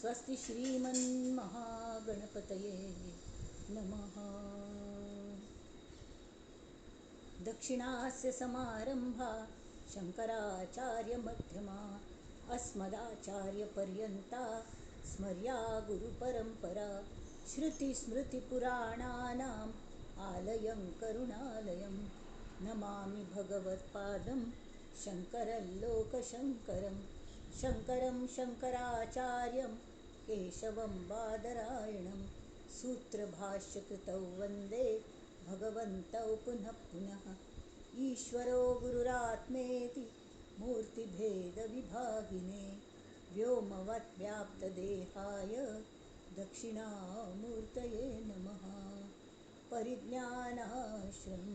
स्वस्ति श्रीमन्महागणपतये नमः. दक्षिणास्य समारंभा शंकराचार्यमध्यमा अस्मदाचार्यपर्यन्ता स्मर्या गुरुपरंपरा. श्रुतिस्मृतिपुराणानाम् आलयं करुणालयं नमामि भगवत्पादं शंकरं लोकशंकरं शंकरं शंकराचार्यं केशवं बादरायणं सूत्रभाष्यकृतौ वंदे भगवन्तौ पुनः पुनः. ईश्वरो गुरुरात्मेति मूर्तिभेदविभागिने व्योमवद्व्याप्तदेहाय दक्षिणामूर्तये नमः. परिज्ञानाश्रम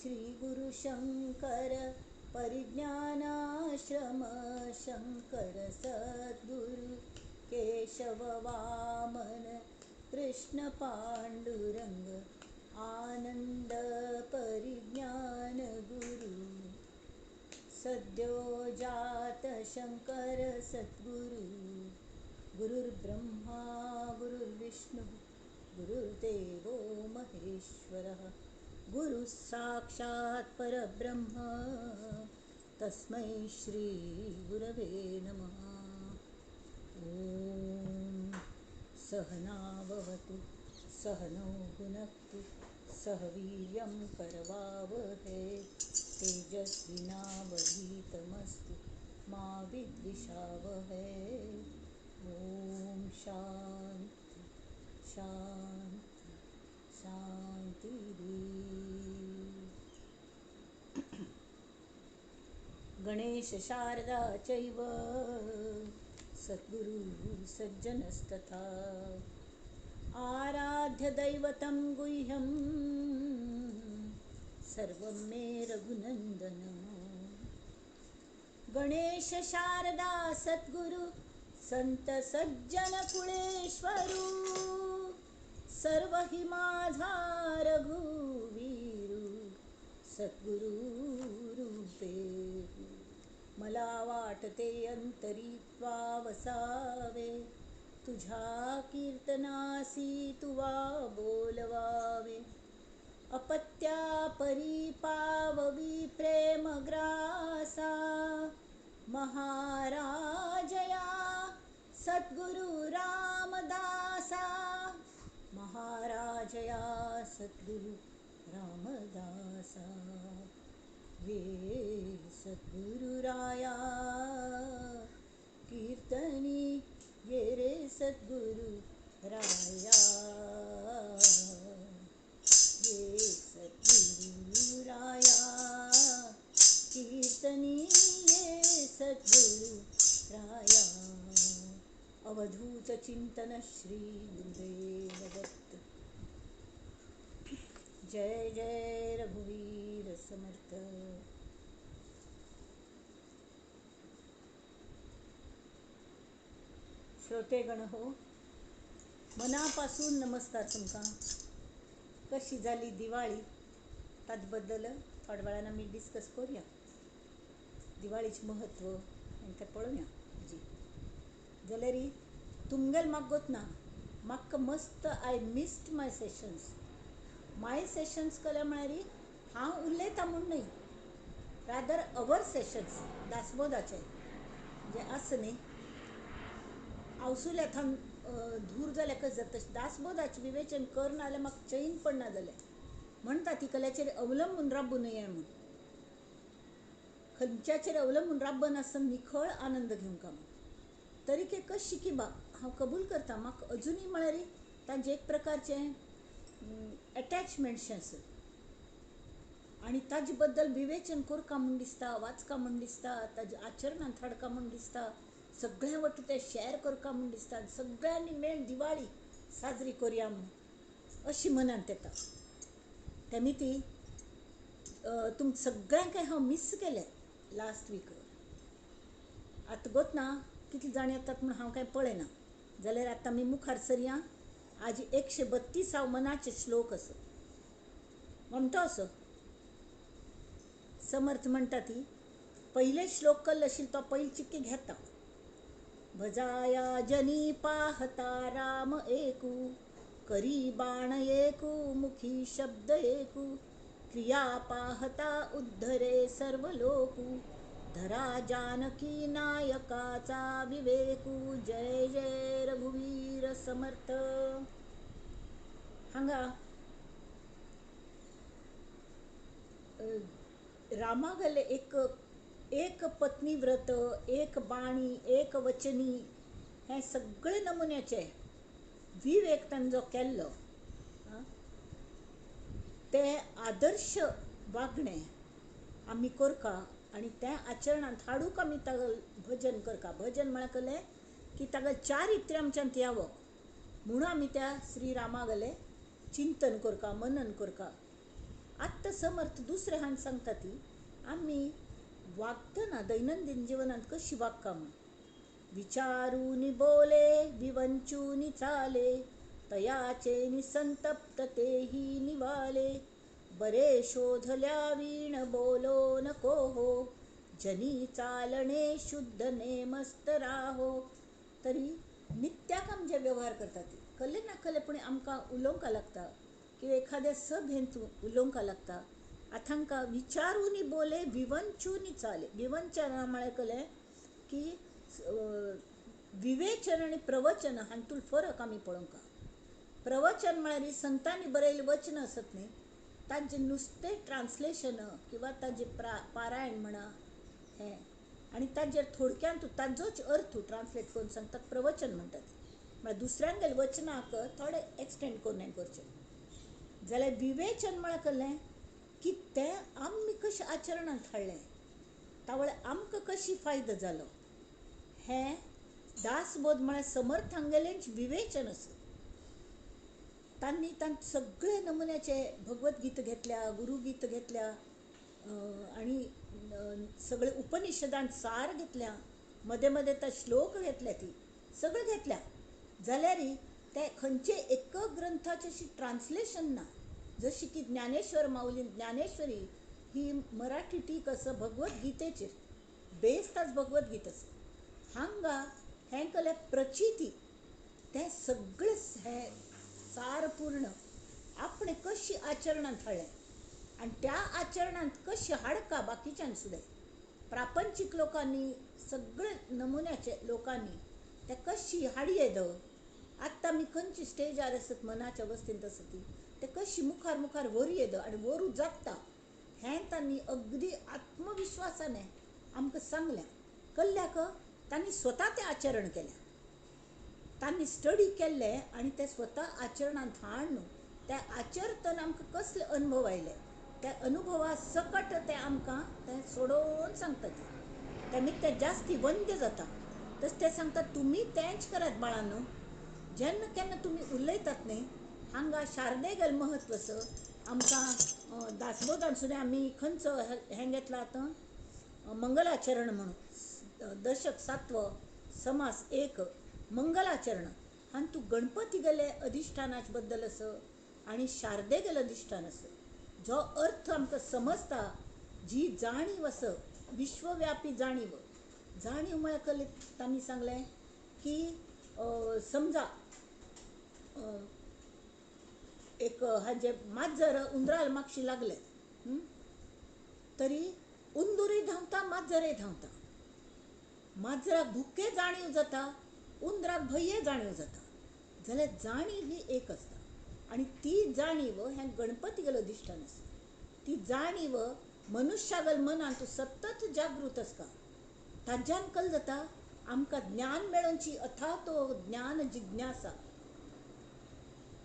श्रीगुरुशंकर परिज्ञानाश्रम शंकर सद्गुरु केशव वामन कृष्ण पांडुरंग आनंद परिज्ञान गुरु. सद्यो जात शंकर सद्गुरु. गुरुर्ब्रह्मा गुरुर्विष्णु गुरुर्देवो महेश्वरः. गुरुः साक्षात् परब्रह्म तस्मै श्री गुरवे नमः. ॐ सहना भवतु सहनौ भुनक्तु सह वीर्यं करवावहै. तेजस्विनावधीतमस्तु मा विद्विषावहै. ॐ शांति शांति शांती. गणेश शारदा चैव सद्गुरु सज्जनस्तथा. आराध्य दैवतं गुह्यं सर्वं मे रघुनंदन. गणेश शारदा सद्गुरु संत सज्जन कुळेश्वरू. सर्व हि माझा रघुवीरू सद्गुरु रूपे. मला वाटते अंतरी त्वा वसावे तुझ्या कीर्तनासी तुवा बोलवावे. अपत्या परी पाववी प्रेमग्रासा महाराजया सद्गुरु रामदासा. महाराजया सद्गुरु रामदासा. ये सद्गुरुराया कीर्तनी ये रे सद्गुरु राया. ये सद्गुरुराया कीर्तनी ये सद्गुरु राया. अवधूत चिंतन श्री गुरुदेव दत्त. जय जय रघुवीर समर्थ. श्रोतेगण हो, मनापासून नमस्कार तुमकां. कशी जाली दिवाळी ताजे बद्दल थोड्या वेळान आमी डिस्कस करूया. दिवाळीचें म्हत्व आनी तें पळोवया. जी जाल्यार तुमगेल म्हाका गोत ना, म्हाका मस्त I missed my sessions. My sessions केले म्हळ्यार हांव उलयतां म्हूण न्हय, रादर our sessions दासबोधाचे जे आसा न्ही आवसुल्या थंय धूर जाल्यार कशें जाता तशें दासबोधाचें विवेचन करना जाल्यार म्हाका चैन पडना जालें. म्हणटा ती कल्याचेर अवलंबून राबूं नये म्हूण. खंयच्याचेर अवलंबून राबनासतना निखळ आनंद घेवंक म्हूण. तरी के कशी की बा हांव कबूल करता, म्हाका अजुनूय म्हळ्यार तांचें एक प्रकारचें एटॅचमेंटशें आसा आनी ताजे बद्दल विवेचन करका म्हूण दिसता, वाचका म्हूण दिसता, ताजे आचरणांत हाडका म्हूण दिसता, सगळ्यां वटेन तें शॅर करका म्हूण दिसता. सगळ्यांनी मेळून दिवाळी साजरी करुया म्हूण अशी मनांत येता. तेमी ती तुम सगळ्यांकय हांव मीस केलें लास्ट वीक. आतां गोत ना कितले जाण येतात म्हूण हांव कांय पळयना, जाल्यार आतां आमी मुखार सरया. आज 132 मनाचे श्लोक असो म्हणटा असो समर्थ म्हणटा ती पयले श्लोक कल्ल आशिल्लो तो पयली चिक्की घेता. भजाया जनी पाहता राम एकू, करी बाण एकू मुखी शब्द एकू, क्रिया पाहता उद्धरे सर्व लोकू, धरा जानकी नायकाचा विवेकू, जय जय रघुवीर समर्थ. हांगा रामागले एक एक पत्नी व्रत, एक बाणी, एक वचनी, हें सगळे नमुन्याचे विवेक तांचो केल्लो ते आदर्श वागणें आमी करका आनी तें आचरणांत हाडूंक आमी तागेलें भजन करका. भजन म्हळ्यार कलें की तागेलें चारित्र्य आमच्यांत यावो म्हणून आमी त्या श्रीरामागलें चिंतन करका, मनन करका. आत्तां समर्थ दुसरे हान सांगता ती आमी वागतना दैनंदीन जिवनांत कशी वागका म्हूण. विचारूनी बोले विवंचूनी चाले, तयाचे निसंतप्त तेही निवाले, बरे शोधल्या वीण बोलो नको हो, जनी चालणे शुद्ध नेमस्त राहो. तरी नित्याक आमी जे वेव्हार करतात कले ना कले पूण आमकां उलोवंक लागता किंवा एखाद्या सभेंत उलोवंक लागता. आतां तांकां विचारूनी बोले विवंचूनी चाले. विवंचना म्हळ्यार कलें की विवेचन आनी प्रवचन हातूंत फरक आमी पळोवंक. प्रवचन म्हळ्यार संतांनी बरयल्लें वचन आसत न्ही, तांचें नुस्तें ट्रान्सलेशन किंवा ताजें पारायण म्हणा हें, आनी ताजेर थोडक्यांत ताजोच अर्थ ट्रान्सलेट करून सांगतात प्रवचन म्हणटात. म्हळ्यार दुसऱ्यांगेले वचनाक थोडें एक्सटेंड करून हें करचें. जाल्यार विवेचन म्हळ्यार कळ्ळें की तें आमी कशें आचरणांत हाडलें, तावळ आमकां कशी फायदो जालो, हें दासबोध म्हळ्यार समर्थांगेलेंच विवेचन आसा. तांणी तांचे सगळे नमुन्याचे भगवद्गीता घेतल्या, गुरुगीत घेतल्या आनी सगळे उपनिषदांत सार घेतल्या, मदें मदें ते श्लोक घेतल्या, ती सगळे घेतल्या. जाल्यार ते खंयचे एक ग्रंथाचें अशी ट्रान्सलेशन ना. जशी की ज्ञानेश्वर माऊली ज्ञानेश्वरी ही मराठी टीक आसा भगवद्गीतेचेर, बेस ताच भगवद्गीत आसा. हांगा हें कलें प्रचिती, तें सगळें हें सार पूर्ण आपणें कशी आचरणांत हाडलें आनी त्या आचरणांत कशी हाडका बाकीच्यान सुद्दां प्रापंचीक लोकांनी सगळे नमुन्याचे लोकांनी ते कशी हाडये the. आत्तां आमी खंयची स्टेजार आसत मनाच्या अवस्थेंत आसत ती ते कशी मुखार मुखार व्हरूं येद आनी व्हरूं जाता हें तांणी अगदी आत्मविश्वासाने आमकां सांगलें. कल्ल्याक तांणी स्वता तें आचरण केलें, तांणी स्टडी केल्लें आनी ते स्वता आचरणांत हाडून त्या आचरतना आमकां कसले अनुभव आयले त्या अनुभवा सकट ते आमकां तें सोडोवन सांगतात. तेमी ते जास्ती वंद्य जाता. तशें ते सांगतात तुमी तेंच करात बाळांनो, जेन्ना केन्ना तुमी उलयतात न्ही. हांगा शारदेगेलें म्हत्व आसा आमकां दासबोधान सुद्दां आमी खंयचो हें घेतलां आतां मंगलाचरण म्हणून दशक सातवो समास एक मंगलाचरण आनी तूं गणपती गेले अधिश्ठानाचे बद्दल आसा आनी शारदे गेले अधिश्ठान आसा. जो अर्थ आमकां समजता, जी जाणीव आसा विश्वव्यापी जाणीव, जाणीव म्हळ्यार कलें तांणी सांगलें की समजा एक हाजें माजर उंदराल मागशी लागलें तरी उंदूरय धांवता माजरय धांवता. माजराक भुके जाणीव जाता, उंदराक भंय जाणीव जाता. जाल्यार जाणीव ही एक आसता आनी ती जाणीव हें गणपती गेलो अधिश्ठान आसा. ती जाणीव मनुष्यागल मनांत सतत जागृत आसता. ताज्यान कल जाता आमकां ज्ञान मेळोवची अथातो ज्ञान जिज्ञासा,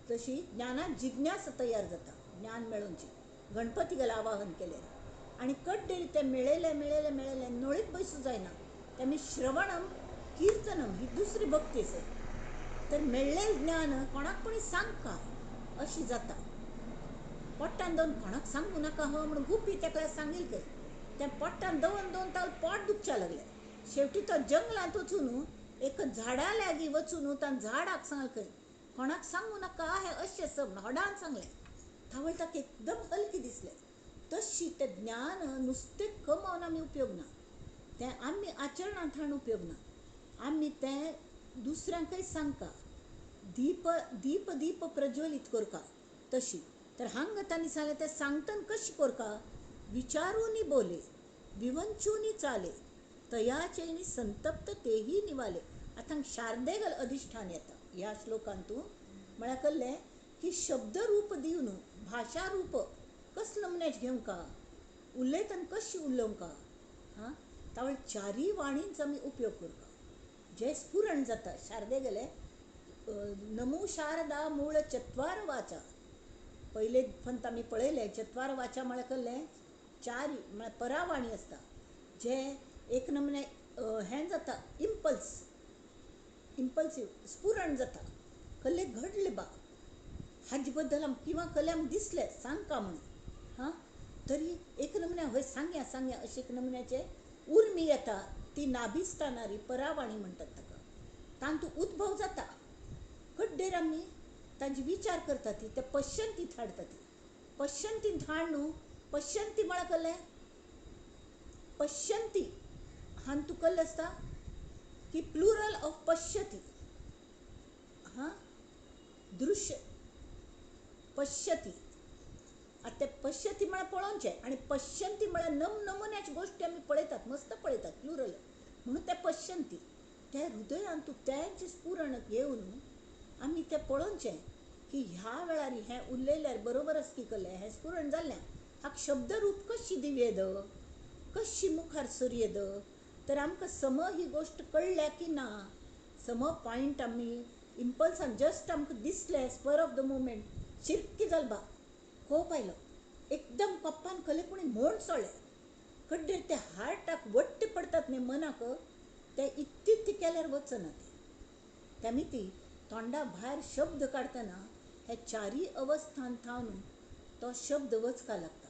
तशी ज्ञानात जिज्ञासा तयार जाता ज्ञान मेळोवची गणपती गेलं आवाहन केलें आनी कड्डेरी तें मेळयलें मेळयलें मेळयलें नळीत बैसू जायना. तेमी श्रवणम कीर्तनम ही दुसरी भक्ती आसा. तर मेळ्ळें ज्ञान कोणाक कोणी सांगका अशी जाता. पोट्टान दवरून कोणाक सांगू नाका हो म्हणून गुपी तेका सांगील खंय. तें पोट्टान दवरून दवरून ताका पोट दुखच्या लागलें. शेवटी तो जंगलांत वचून एक झाडा लागीं वचून ताण झाडाक सांगल खंय कोणाक सांगू नाका हें अशें आसा म्हणून व्हडान सांगलें. तावळ ताका एकदम हलकें दिसलें. तशी तें ज्ञान नुस्तें कमोवन आमी उपयोग ना, तें आमी आचरणांत हाडून उपयोग ना. आमी तें दुसऱ्यांकय सांगता, दीप दीप दीप प्रज्वलीत करता तशी. तर हांगा तांणी सांगलें तें सांगतन कशी करता, विचारूनी बोले विवंचूनी चाले तयाचेनी संतप्त तेही निवाले. आतां शारदे गल अधिष्ठान येता ह्या श्लोकांतू, म्हळ्यार कळ्ळें की शब्दरूप दिवन भाशा रूप कस नमुन्याच घेवंका, उलयतना कशी उलोवंका, हां तावळ चारी वाणींचो आमी उपयोग करता जे स्फुरण जाता. शारदे गेले नमो शारदा मूळ चत्वार वाचा, पयले पंत आमी पळयलें चत्वार वाचा म्हळ्यार कळ्ळें चार म्हळ्यार परावाणी आसता जे एक नमुने हें जाता इम्पल्स, इम्पल्सीव स्फुरण जाता, कल्ले घडलें बा हाजे बद्दल आमकां किंवां कल्ले आमकां दिसलें सांगका म्हणून, हां तरी एक नमुन्या हय सांगया सांगया अशें एक नमुन्याचें उर्मी येता ती नाभिस्थानारी परावाणी म्हणटात ताका, तांतूं उद्भव जाता. कड्डेर आमी तांचे विचार करता ती ते पश्यंतींत हाडटा ती, पश्यंतींत हाड न्हू, पश्यंती म्हळ्यार कळ्ळें पश्यंती हातूंत कळ्ळें आसता की प्लुरल ऑफ पश्यती, हां दृश्य पश्यती. आतां ते पश्यती म्हळ्यार पळोवचें आनी पश्यंती म्हळ्यार नम नमुन्याची गोश्टी आमी पळयतात, मस्त पळयतात प्लुरल, म्हणून ते पश्यंती. ते हृदयांत तेंचें स्फुरण घेवन आमी तें पळोवचें की ह्या वेळार हें उलयल्यार बरोबर आसा की कळ्ळें, हें स्फुरण जाल्लें हाका शब्दरूप कशी दिवयेद, कशी मुखार सरयेद, तर आमकां सम ही गोश्ट कळ्ळ्या की ना, सम पॉयंट आमी इम्पल्सान जस्ट आमकां दिसलें स्पर ऑफ the moment शिरकी जाल बा कोप आयलो एकदम कोप्पान कले कोणी म्हण सोडलें कड्डेर ते हार्टाक वट्टे पडटात न्ही मनाक, ते इतली केल्यार वचना ते. तेमी ती तोंडा भायर शब्द काडटना हे चारी अवस्थान थावन तो शब्द वचका लागता,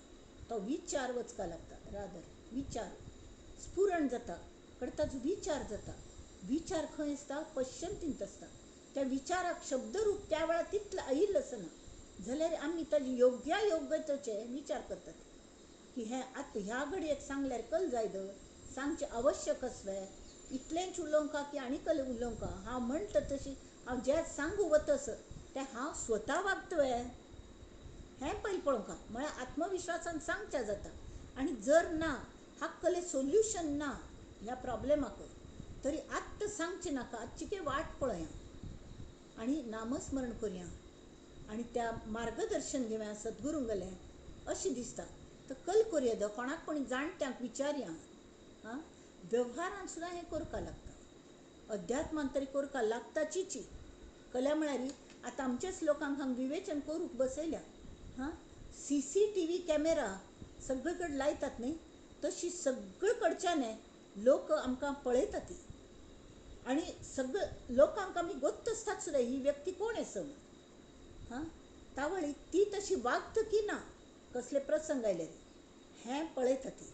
तो विचार वचका लागता, रादर विचार स्फुरण जाता, कडताच विचार जाता. विचार खंय आसता, पश्यंतींत आसता. त्या विचाराक शब्दरूप त्या वेळार तितलें आयिल्लें आसना जाल्यार आमी ताजे योग्य योग्यतेचे विचार करतात की हें आतां ह्या घडयेक सांगल्यार कल जाय the, सांगचें आवश्यक आसलें, इतलेंच उलोवंका की आनी कल उलोवंका, हांव म्हणटा तशी हांव जें सांगू वतस तें हांव स्वता वागतलें हें पयलीं पळोवंका, म्हळ्यार आत्मविश्वासान सांगचें जाता. आनी जर ना हाका कले सोल्युशन ना ह्या प्रॉब्लेमाक तरी आत्तां सांगचें नाका, आतची कितें वाट पळया आनी नामस्मरण करया आनी त्या मार्गदर्शन घेवया सद्गुरूंगेलें अशें दिसता. तर कल करया the कोणाक कोणी जाणट्यांक विचारया, आं वेव्हारान सुद्दां हें करपाक लागता, अध्यात्मान तरी करपाक लागता चिची. कला म्हळ्यार आतां आमचेच लोकांक हांगा विवेचन करूंक बसयल्या, हां CCTV camera सगळे कडेन लायतात न्ही, तशी सगळे कडच्यान लोक आमकां पळयतात आनी सगळे लोकांक आमी गोत्त आसतात सुद्दां ही व्यक्ती कोण आसा म्हणून, हां तावळी ती तशी वागता की ना कसले प्रसंग आयल्यार हें पळयता ती.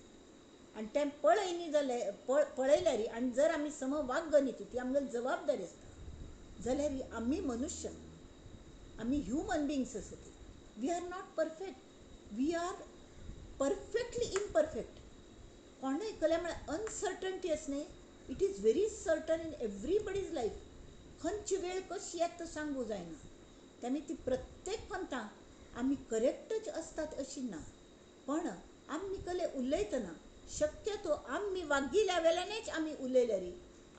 आनी तें पळयनी जाल्यार पळयल्यार आनी जर आमी सम वागनी ती आमगेली जबाबदारी आसता जाल्यार आमी मनुष्य, आमी ह्युमन बिंग्स आसा ती, we are not perfect, we are perfectly imperfect. कोणूय कल्या म्हळ्यार अनसर्टनटी आसा न्ही, it is very certain in everybody's life, खंयची वेळ कशी येता सांगू जायना. तेमी ती प्रत्येक पंथां आमी करेक्टच आसतात अशी ना, पण आमी कले उलयतना शक्यतो आमी वागिल्ल्या वेल्यानच आमी उलयल्यार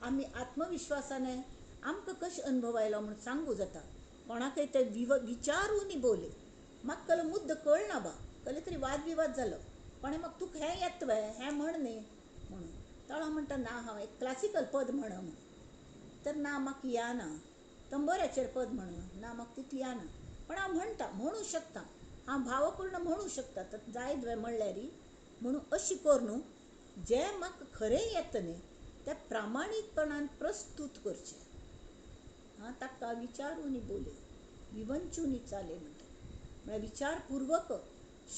आमी आत्मविश्वासाने आमकां कशें अनुभव आयलो म्हूण सांगू जाता. कोणाकय ते विचारूनी बोले म्हाका कलो मुद्दो कळना बा, कले तरी वादविवाद जालो कोणें म्हाका तुका हें येतवे हें म्हण न्ही म्हणून, तळो म्हणटा ना हांव एक क्लासिकल पद म्हण म्हणून, तर ना म्हाका येना, तंबोऱ्याचेर पद म्हण ना म्हाका तितली येना, पण हांव म्हणटा म्हणू शकता, हांव भावपूर्ण म्हणू शकता, तर जायत वे म्हणल्यार म्हणून अशी करून जें म्हाका खरें येता न्ही तें प्रामाणीकपणान प्रस्तूत करचें. हां ताका विचारूनी बोले विवंचूनी चाले म्हणटा, म्हळ्यार विचारपूर्वक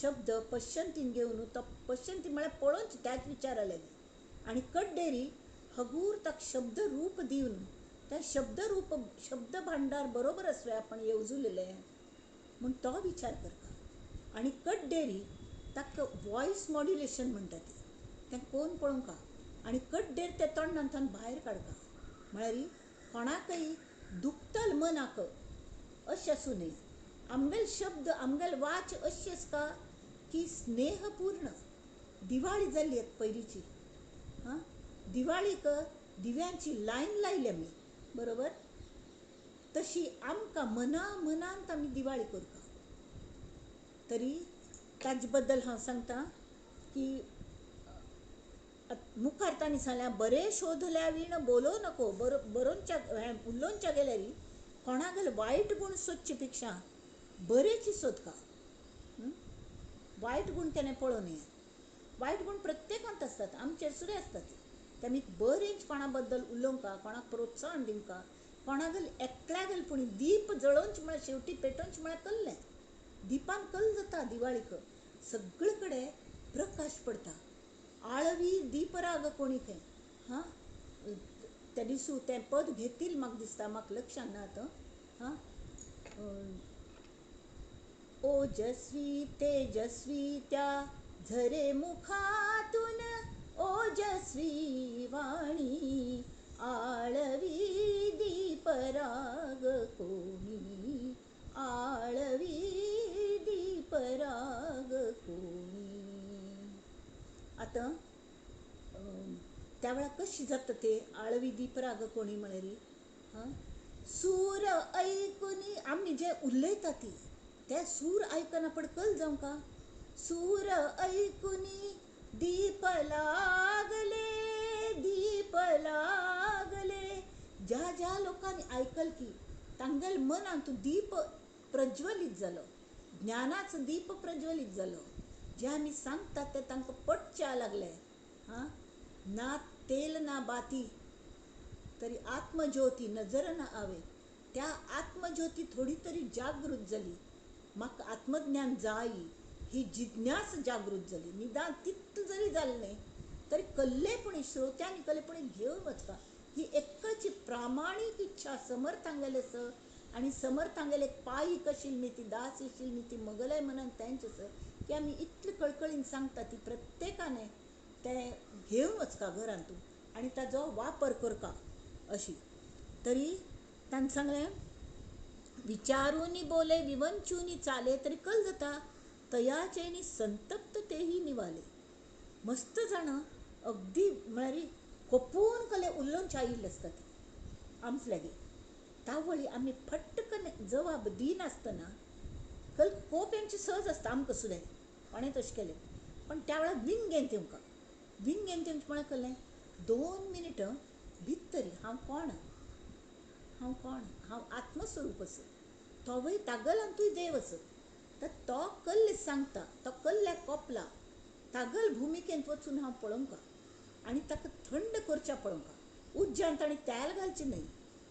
शब्द पश्यंतीन घेवन तो पश्यंती म्हळ्यार पळोवचें त्याच विचाराले आनी कड्डेरी हगूर ताका शब्द रूप दिवन त्या शब्दरूप शब्द भांडार बरोबर आसलें आपण येवजुलेलें म्हूण तो विचार करता. आनी कड्डेरी ताका वॉयस मॉड्युलेशन म्हणटा तें, तें कोण पळोवंका आनी कड्डेर ते तोंडांतल्यान भायर काडटा, म्हळ्यार कोणाकय दुखतल मनाक अशें आसूं न्हय. आमगेले शब्द आमगेले वाच अशी आसता की स्नेहपूर्ण. दिवाळी जाल्ली पयलींची, हां, दिवाळीक दिव्यांची लायन लायली आमी, बरोबर? तशी आमकां मना मनांत आमी दिवाळी करता. तरी ताजे बद्दल हांव सांगता की मुखार तांणी सांगलें बरें शोधल्या वीण बोलो नको, बरोवच्या उलोवच्या गेल्यार कोणागेले वायट गूण सोदचे पेक्षा बरेची सोदका. वायट गूण तेणें पळोवं न्हय. वायट गूण प्रत्येकांत आसतात, आमचेर सुद्दां आसतात. ते आमी बरेंच कोणा बद्दल उलोवंका, कोणाक प्रोत्साहन दिवंका, कोणागेल एकल्यागेल पूण दीप जळोवचे म्हळ्यार शेवटी पेटोवचें म्हळ्यार कल्लें दिपान कल जाता. दिवाळीक सगळे कडेन प्रकाश पडटा. आळवी दीपराग कोणी खंय, हां, त्या दिसू तें पद घेतील म्हाका दिसता, म्हाका लक्षान ना आतां. हां, ओजस्वी तेजस्वी त्या झरे मुखातून ओजस्वी वाणी, आळवी दीपराग कोणी, आळवी दीपराग कोणी. आतां त्या वेळार कशी जाता ते आळवी दीपराग कोणी म्हळ्यार, हां, सूर ऐकून आमी जे उलयता ती ते सूर आयकना पण कल जावंका. सूर ऐकून दीप लागले, दीप लागले. ज्या ज्या लोकांनी आयकल की तांगेले मनांत दीप प्रज्वलीत जालो, ज्ञानाचो दीप प्रज्वलीत जालो. जे आमी सांगतात ते तांकां पटच्या लागले. हां, ना तेल ना बाती तरी आत्मज्योती नजर ना आवे. त्या आत्मज्योती थोडी तरी जागृत जाली. म्हाका आत्मज्ञान जाय ही जिज्ञास जागृत जाली. निदान तितलें जरी जालें न्हय तरी कल्लेपणी श्रोत्यांनी कल्लेपणी घेवन वचपा ही एकच प्रामाणीक इच्छा समर्थांगेले आसा. आनी समर्थांगेले पायी कशी मी ती दास येशील मी ती मगलाय मनान तेंचे आसा की आमी इतले कळकळीन सांगता ती प्रत्येकाने तें घेवन वचका घरांत तूं आनी ताजो वापर करका अशी. तरी तांणी सांगलें विचारूनी बोले विवंचूनी चाले तरी कल जाता तयाचेनी संतप्त तेही निवाले. मस्त जाणां अगदी म्हळ्यार कोपून कले उलोवचे आयिल्ले आसता ती आमचे लागीं. तावळी आमी फट्टकन जबाब दिनासतना कल कोप यांची सहज आसता आमकां सुद्दां कोणें तशें केलें पण त्या वेळार विंगेन तेमकां विंगेन तेमचें म्हळ्यार कळ्ळें 2 मिनटां भितर हांव कोण, हांव कोण, हांव आत्मस्वरूप आसा. तोवूय तागलांतूय देव आसा. तर तो कल्ले सांगता, तो कल्ल्याक कोपला तागल भुमिकेंत वचून हांव पळोवंका आनी ताका थंड करच्या पळोवंका. उज्जान ताणें तेल घालचें न्हय,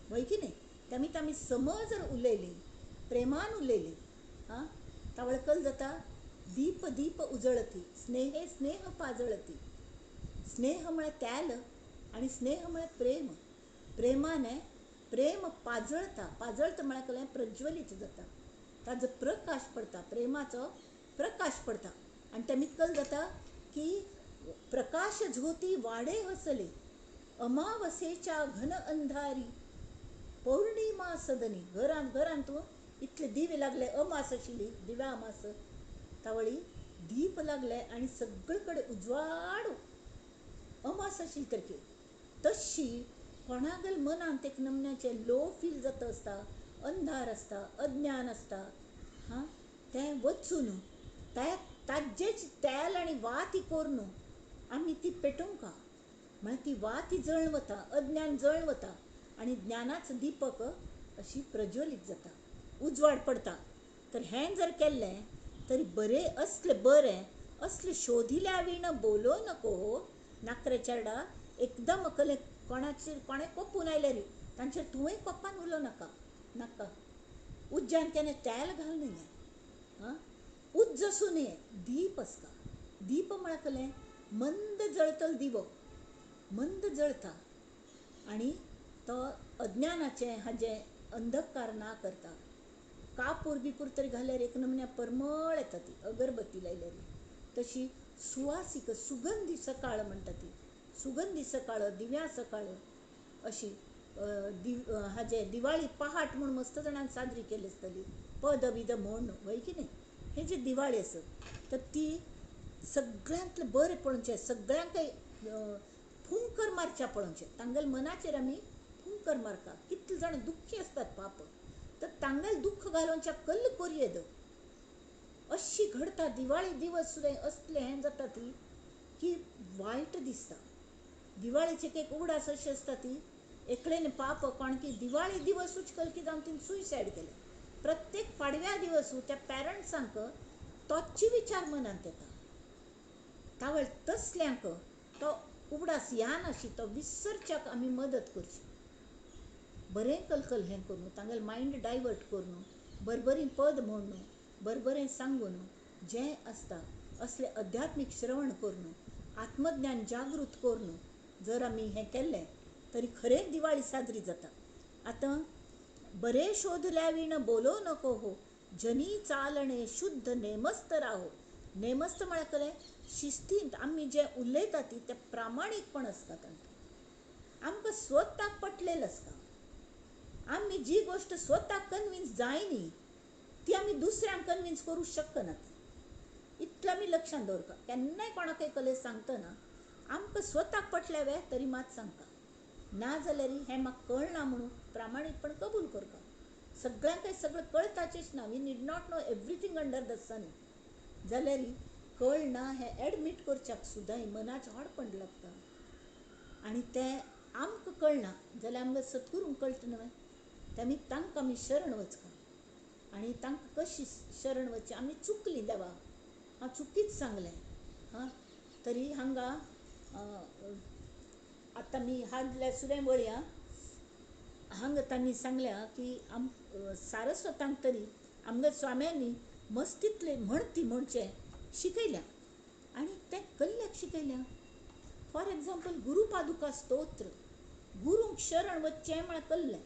वय की न्हय? तेमी आमी समज जर उलयलीं, प्रेमान उलयलीं, आं, तावळ कल जाता दीप दीप उजळती स्नेहे स्नेह पाजळती. स्नेह म्हळ्यार तेल आनी स्नेह म्हळ्यार प्रेम. प्रेमाने प्रेम पाजळता, पाजळता म्हळ्यार कलें प्रज्वलीत जाता, ताजो प्रकाश पडता, प्रेमाचो प्रकाश पडता. आनी तेमी कल जाता की प्रकाश ज्योती वाडे हसले अमावसेच्या घन अंधारी पौर्णिमा सदनी. घरांत घरांत इतले दिवे लागले, अमास आशिल्ली, दिव्या अमास, तावळी दीप लागले आनी सगळे कडेन उजवाड अमास आशिल्ली सारकी. तशी कोणागेल मनांत एक नमन्याचें लो फील जाता आसता, अंधार आसता, अज्ञान आसता, हां, तें वचून त्या ताजेच तेल आनी वाती करून आमी ती पेटोवंका. म्हळ्यार ती वाती जळण वता, अज्ञान जळण वता आनी ज्ञानाचो दीपक अशी प्रज्वलीत जाता, उजवाड पडता. तर हें जर केल्लें तरी बरें असलें बरें असलें शोधिल्या वीण बोलो नको. नाकरे चेरडा एकदम कले कोणाचेर कोणें कोपून आयल्यार तांचेर तुवें कोपान उलोवं नाका, नाका. उज्जान केन्ना तेल घालूं न्हय, आं, उज्ज आसूं न्हय, दीप आसता. दीप म्हळ्यार कलें मंद जळतलो दिवो, मंद जळता आनी तो अज्ञानाचें हाजें अंधकार ना करता. कापूर बिपूर तरी घाल्यार एक नमन्या परमळ येता ती अगरबत्ती लायल्यार. तशी सुवासीक सुगंधी सकाळ म्हणटा ती, सुगंधी सकाळ, दिव्या सकाळ अशी. हाजे दिवाळी पहाट म्हूण मस्त जाणान साजरी केली आसतली, पद बीद म्हूण, वय की न्ही. हे जी दिवाळी आसा तर ती सगळ्यांतलें बरें पळोवचें, सगळ्यांकय फुंकर मारच्या पळोवचें, तांगेल्या मनाचेर आमी फुंकर मारता. कितले जाण दुख्खी आसतात पाप, तर तांगेलें दुख्ख घालोवच्या कल्ल कोरयेद अशी घडता. दिवाळी दिवस सुद्दां असलें हें जाता ती की वायट दिसता. दिवाळीचे एक उगडास अशें आसता ती एकलेन पाप कोणकी दिवाळी दिवसूच कलकी जावन तिणें सुयसायड केलें. प्रत्येक पाडव्या दिवसू त्या पॅरंट्सांक तोच विचार मनांत येता. तावळ तसल्यांक तो उगडास यान अशी तो विसरच्याक आमी मदत करची. बरें कलकल हें करून तांगेलें मायंड डायवर्ट करून बरबरी पद म्हणून बरबरें सांगून जें आसता असलें अध्यात्मीक श्रवण करून आत्मज्ञान जागृत करून जर आमी हें केल्लें तरी खरेंच दिवाळी साजरी जाता. आतां बरें शोधल्या वीण बोलो नको हो, जनी चालणे शुद्ध नेमस्त राहो. नेमस्त म्हळ्यार कलें शिस्तींत आमी जें उलयता ती तें प्रामाणीकपण आसता. तांकां आमकां स्वताक पटलेलें आसता. आमी जी गोश्ट स्वताक कन्विन्स जायनी ती आमी दुसऱ्यांक कन्विन्स करूं शकनात. इतलें आमी लक्षांत दवरता. केन्नाय कोणाकय कले सांगतना आमकां स्वताक पटल्या वे तरी मात सांगता, ना जाल्यार हें म्हाका कळना म्हणून प्रामाणीकपण कबूल करता. सगळ्यांकय सगळें कळताचेच ना, we need not know everything under the sun. जाल्यार कळना हें एडमीट करच्याक सुद्दां मनाचें हाडपण लागता. आनी तें आमकां कळना जाल्यार आमकां सद्गुरूंक कळटा न्हय, ते आमी तांकां आमी शरण वचका. आनी तांकां कशी शरण वचचें, आमी चुकलीं देवा, हांव चुकीच सांगलें हां. तरी हांगा आतां आमी हाडल्या सुद्दां वळया हांगा तांणी सांगल्या की आम सारस्वतांक तरी आमगे स्वाम्यांनी मस्तीतले म्हणती म्हणचें शिकयल्या आनी तें कल्ल्याक शिकयल्या. फॉर एग्जाम्पल गुरुपादुका स्तोत्र, गुरूंक शरण वचचें म्हळ्यार कल्लें.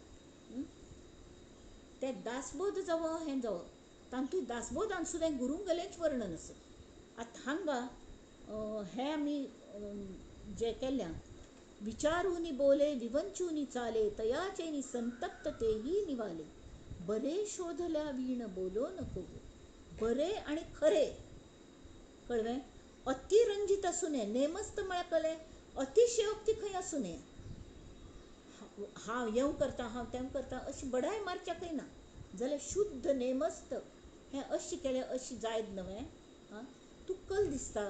तें दासबोध जावं हें जावं तातूंत दासबोधान सुद्दां गुरूंगेलेंच वर्णन आसा. आतां हांगा हें आमी जें केल्या, विचारूनी बोले विवंचूनी चाले तयाचेनी संतप्त तेही निवाले, बरे शोधल्या वीण बोलो नको. बरे आनी खरे कळ्ळें, अतिरंजीत आसूं नये. नेमस्त म्हळ्यार कळ्ळें अतिशयोक्ती खंय आसूं नये. हांव हें करता हांव तें करता अशी बडाय मारच्याकय ना, जाल्यार शुद्ध नेमस्त हें अशें केलें अशें जायत न्हय आं, तूं कल दिसता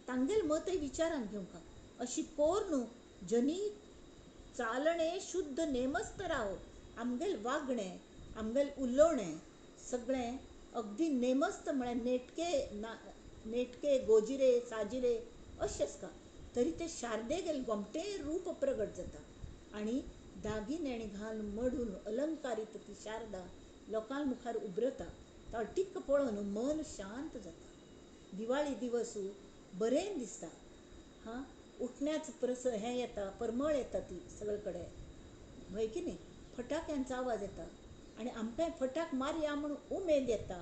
तांगेलें मतय विचारांत घेवंक. अशी कोर न्हू जनी चालणे शुद्ध नेमस्त राव. आमगेलें वागणें आमगेलें उलोवणें सगळें अगदी नेमस्त म्हळ्यार नेटके ना, नेटके गोजिरे साजिरे अशें आसता. तरी ते शारदेगेलें गोमटें रूप प्रगट जाता आनी दागिने घालून मडून अलंकारीत ती शारदा लोकां मुखार उबरता. तो टिक्क पळोवन मन शांत जाता. दिवाळी दिवसू बरें दिसता हां, उठण्याच प्रस हें येता, परमळ येता ती सगळे कडेन, हय की न्ही. फटाक्यांचो आवाज येता आनी आमकांय फटाक मारया म्हूण उमेद येता,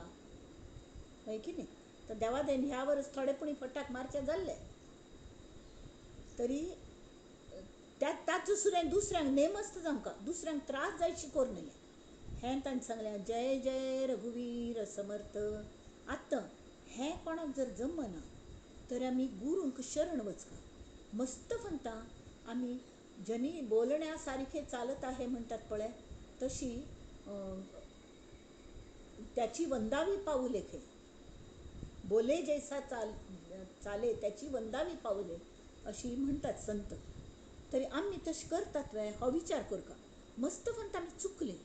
हय की न्ही. तर देवा दयेन ह्या वर्स थोडे पुणी फटाक मारचे जाल्ले तरी त्या ताचो सुद्दां दुसऱ्यांक नेमस्त जावंक दुसऱ्यांक त्रास जायशी करूं नये हें तांणी सांगलें. जय जय रघुवीर समर्थ. आतां हें कोणाक जर जमना तर आमी गुरूंक शरण वचका. मस्त म्हणटा आमी जनी बोलण्या सारखे चालत आहे म्हणटात पळय, तशी त्याची वंदावी पाऊले खे, बोले जैसा चाले त्याची वंदावी पाऊले अशी म्हणटात संत. तरी आमी तशें करतात वे हो विचार करका. मस्त म्हणटा आमी चुकले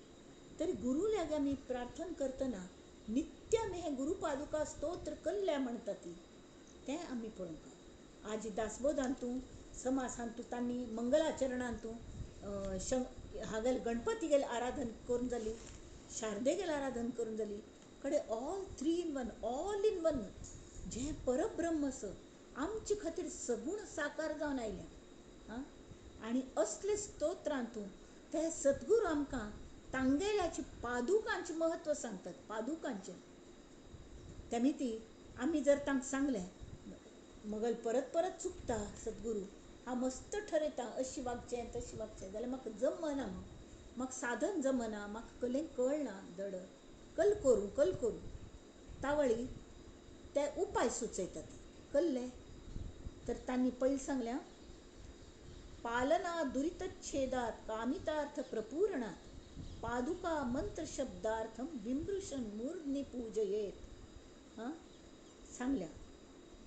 तरी गुरू लागीं आमी प्रार्थना करतना नित्य आमी हें गुरुपादुका स्तोत्र कल्ल्या म्हणटा ती तें आमी पळोवंक. आज दासबोधान तूं समासान तूं तांणी मंगलाचरणान तूं हागेल गणपती गेले आराधन करून जाली, शारदे गेले आराधन करून जाली, कडे all three in one, all in one जें परब्रह्म आसा आमचे खातीर सगूण साकार जावन आयलें आं. आनी असले स्तोत्रांतूं ते सद्गुरू आमकां तांगेल्याची पादुकांचें म्हत्व सांगतात. पादुकांचें तेमी ती आमी जर तांकां सांगलें मगल परत परत चुकता सद्गुरू, हांव मस्त ठरयता अशी वागचें तशी वागचें जाल्यार म्हाका जमना म्हूण, म्हाका साधन जमना, म्हाका कलें कळना धड, कल करूं कल करूं. तावळी ते उपाय सुचयतात कल्ले. तर तांणी पयलीं सांगल्या पालना दुरितच्छेदात कामितार्थ प्रपूरणात पादुका मंत्र शब्दार्थम विमृशन मूर्ध्नि पूजयेत. हां सांगल्या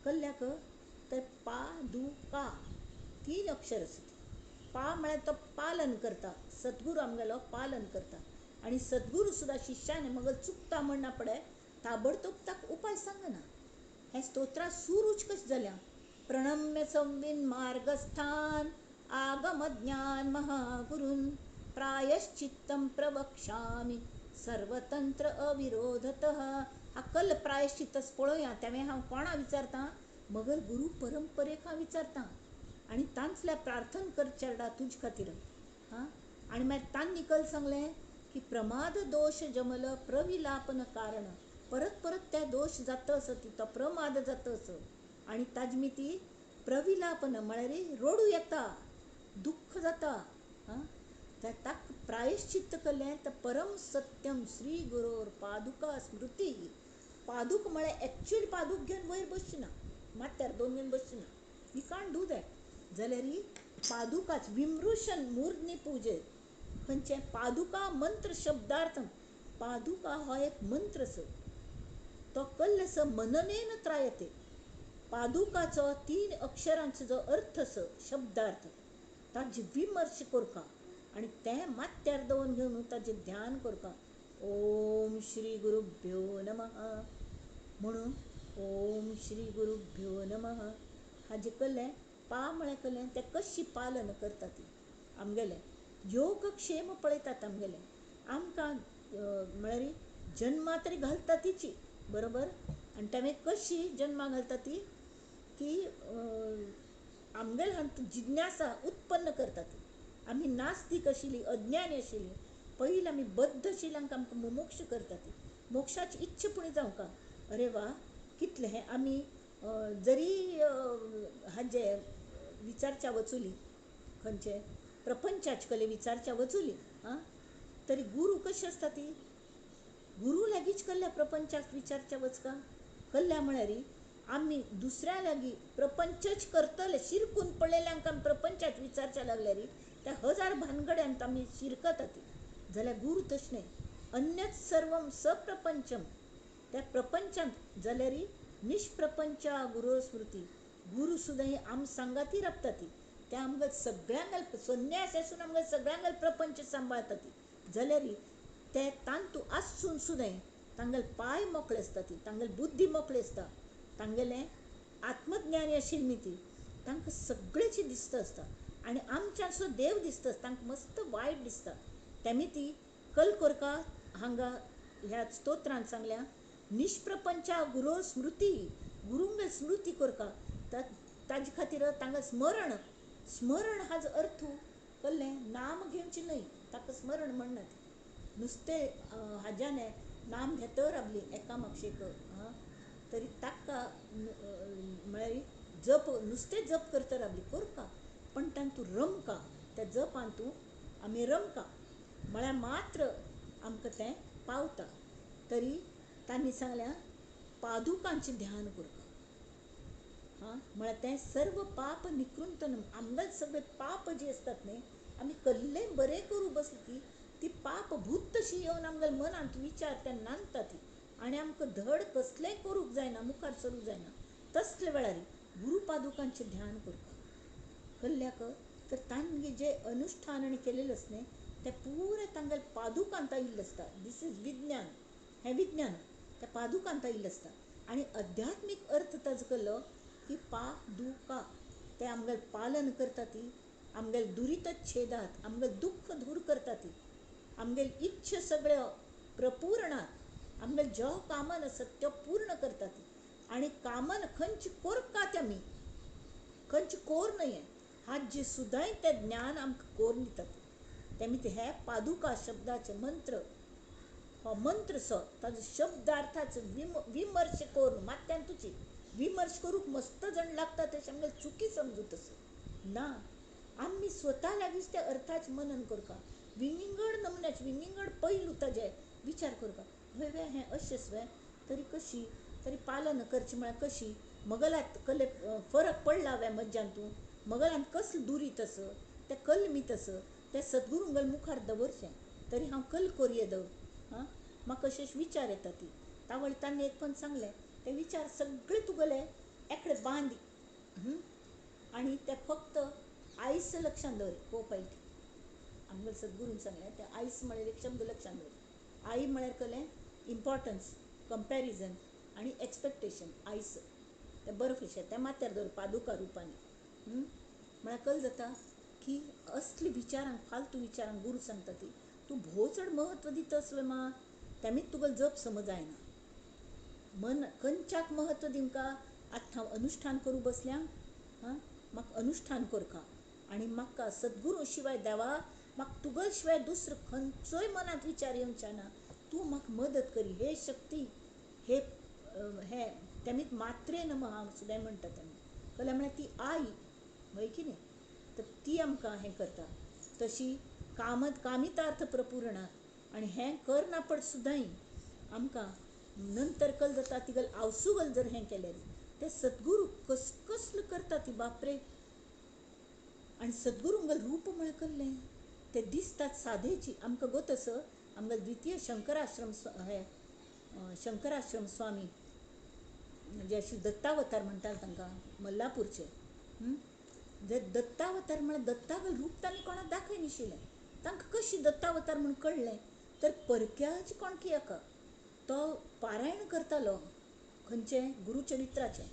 कल्ल्याक. तर पादुका 3 अक्षर आसा. पा म्हळ्यार तो पालन करता, सद्गुरू आमगेलो पालन करता. आनी सद्गुरू सुद्दां शिष्याने मगल चुकता म्हणना पडे ताबडतोब ताका उपाय सांगना. हें स्तोत्रां सुरूच कशें जाल्या. प्रणम्य संविन मार्गस्थान आगमज्ञान महागुरून प्रायश्चित्तं प्रवक्ष्यामि सर्वतंत्र अविरोधतः. हा कल प्रायश्चित्तच पळोवया. तेवें हांव कोणा विचारता, मगर गुरू परंपरेक हांव विचारता आनी तांचल्या प्रार्थना कर चेरडा तुज खातीर. हां आनी मागीर तांणी कल सांगलें की प्रमाद दोश जमल प्रविलापन कारण. परत परत त्या दोश जाता असो तो प्रमाद जाता असो आनी ताजे मिती प्रविलापन म्हळ्यार रडू येता, दुख्ख जाता. हां ताका प्रायश्चित्त केलें तर परम सत्यम श्री गुरोर पादुका स्मृती. पादुक म्हळ्यार एक्चुअली पादुक घेवन वयर बसची ना, माथ्यार दोन घेवन बसची ना, you can't do that. जाल्यार पादुकाच विमृशन मूर्ध्नि पूजे खंयचें पादुका मंत्र शब्दार्थम. पादुका हो एक मंत्र सो तो कल्ल स मननेन त्रायते. पादुकाचो 3 अक्षरांचो जो अर्थ स शब्दार्थ ताजे विमर्श करका आनी तें माथ्यार दवरून घेवन ताजें ध्यान करका. ओम श्री गुरुभ्यो नमः म्हणून ओम श्री गुरुभ्यो नमः हाजें कल्लें पा म्हळ्यार कल्लें तें कशी पालन करता ती आमगेलें योगक्षेम पळयतात आमगेलें. आमकां म्हळ्यार जन्मा तरी घालता तिची बरोबर. आनी ताणें कशी जन्मा घालता ती की आमगेले हातूंत जिज्ञासा उत्पन्न करता ती. आमी नास्तीक आशिल्ली, अज्ञानी आशिल्ली, पयलीं आमी बद्ध आशिल्ल्यांक आमकां मुमुक्ष करता ती. मोक्षाची इच्छा पुणी जावंका. अरे वा कितलें हें आमी जरी हाजे विचारच्या वचुली खंयचे प्रपंचाचे कले विचारच्या वचुली आं तरी गुरू कशी आसता ती गुरू लागींच कल्ल्या प्रपंचाक विचारच्या वचका कल्ल्या म्हळ्यार आमी दुसऱ्या लागीं प्रपंचच करतले शिरकून पडलेल्यांक आमी प्रपंचाक विचारच्या लागल्यार त्या हजार भानगड्यांत आमी शिरकता ती. जाल्यार गुरू तशें न्हय, अन्यत सर्वम सप्रपंचम त्या प्रपंचांत जाल्यार निष्प्रपंचा गुरू स्मृती. गुरू सुद्दां ही आम सांगाती राबता ती. त्या आमकां सगळ्यांक संन्यास आसून आमकां सगळ्यांक प्रपंच सांबाळता ती. जाल्यार ते तांतू आसून सुद्दां तांगेले पांय मोकळे आसता ती, तांगेली बुद्धी मोकळी आसता, तांगेलें आत्मज्ञानी आशिल्ली ती, तांकां सगळेची दिसता आसता. आनी आमच्या सुद्दां देव दिसता आसता, तांकां मस्त वायट दिसता. तेमी ती कल कोरका हांगा ह्या स्तोत्रान सांगल्या निष्प्रपंचा गुरो स्मृती. गुरूंक स्मृती कोरका ताजे खातीर तांकां स्मरण. स्मरण हाजो अर्थ कल्लें नाम घेवचें न्हय, ताका स्मरण म्हणनात. नुस्तें हाज्याने नाम घेत रावली एका मागशेक तरी ताका म्हळ्यार जप नुस्तें जप करता रावली कोरका, पण तातूंत रमका, त्या जपान तूं आमी रमका म्हळ्यार मात्र आमकां तें पावता. तरी तांणी सांगल्या पादुकांचें ध्यान करका. हां म्हळ्यार तें सर्व पाप निकृंतन. आमकां सगळे पाप जी आसतात न्हय आमी कल्लें बरें करूं बसली की ती पाप भूत तशी येवन आमगेल्या मनांत विचार ते नांदता ती आनी आमकां धड कसलेंय करूंक जायना, मुखार सरूंक जायना. तसले वेळार गुरू पादुकांचें ध्यान करता कल्ल्याक. तर तांगे जे अनुष्ठान आनी केलेलें आसता न्हय तें पुरें तांगेल्या पादुकांत आयिल्लें आसता. दिस is विज्ञान, हें विज्ञान त्या पादुकांत आयिल्लें आसता. आनी अध्यात्मीक अर्थ ताजो केलो की पादुका ते आमगेलें पालन करता ती, आमगेलें दुरीत छेदात, आमगेलें दुख्ख दूर करता ती, आमगेली इच्छा सगळ्यो प्रपूर्णात, आमगेलें जो कामन आसत त्यो पूर्ण करता ती. आनी कामन खंयची कोरका ते आमी खंयची कोर न्हय हाजी सुद्दां तें ज्ञान आमकां कोरून दितात. तेमी हे पादुका शब्दाचे मंत्र हो मंत्र सो ताजो शब्दार्थाचो विमर्श करून मात्यान तुजी विमर्श करूंक मस्त जण लागता तशें आमगेली चुकी समजूत आसा ना. आमी स्वता लागींच त्या अर्थाचें मनन करपा, विंगड नमुन्याचे विंगड पैलू ताजे विचार करपा. हय वे हें अशेंच वे तरी कशी तरी पालन करचें म्हळ्यार कशी मगलात कले फरक पडला वे मज्जान तूं मगलान कसलें दुरीत आसा तें कलमीत आसा तें सद्गुरुंगल मुखार दवरचें तरी हांव कल कोरये दवर. आं म्हाका अशें विचार येता ती तावळ तांणी एक पण सांगलें ते विचार सगळे तुगेले एकडे बांद आनी ते फक्त आयस लक्षांत दवर कोपायटी आमगेले सद्गुरून सांगलें ते आयस म्हळ्यार एक शब्द लक्षांत दवर. आई म्हळ्यार कसलें इम्पॉर्टन्स कंपॅरिजन आनी एक्सपेक्टेशन आयस तें बरें कशें तें माथ्यार दवर पादुका रुपान. म्हळ्यार कल जाता की असले विचारांक फालतू विचारांक गुरू सांगता ती तूं भोव चड म्हत्व दितस वे मा तेमीच तुका जप समज जायना. मन खंयच्याक म्हत्व दिवंका आतां हांव अनुश्ठान करूं बसल्या आं म्हाका अनुश्ठान करका आनी म्हाका सद्गुरू शिवाय देवा म्हाका तुगल शिवाय दुसरो खंयचोय मनांत विचार येवचे ना, तूं म्हाका मदत करी हे शक्ती हे हे तेमीच मात्रे नमः सुद्दां म्हणटा तेमी कळ्ळें म्हळ्यार ती आई हय की न्ही तर ती आमकां हें करता. तशी कामत कामितार्थ प्रपुरणाक आनी हें करना पड सुद्दां आमकां नंतर कल जाता तिगल आवसुगल जर हें केलें ते सद्गुरू कसकसल करता ती बापरे. आनी सद्गुरुंगल रूप म्हळ्यार कसलें ते दिसतात सादेची आमकां गोत आसा आमगेले द्वितीय शंकराश्रम हे शंकराश्रम स्वामी जे अशें दत्तावतार म्हणटाले तांकां मल्लापूरचे जे दत्तावतार म्हळ्यार दत्तागल रूप तांणी कोणाक दाखय नाशिल्लें तांकां कशी दत्तावतार म्हूण कळ्ळें तर परक्याची कोणकी एका तो पारायण करतालो खंयचें गुरुचरित्राचें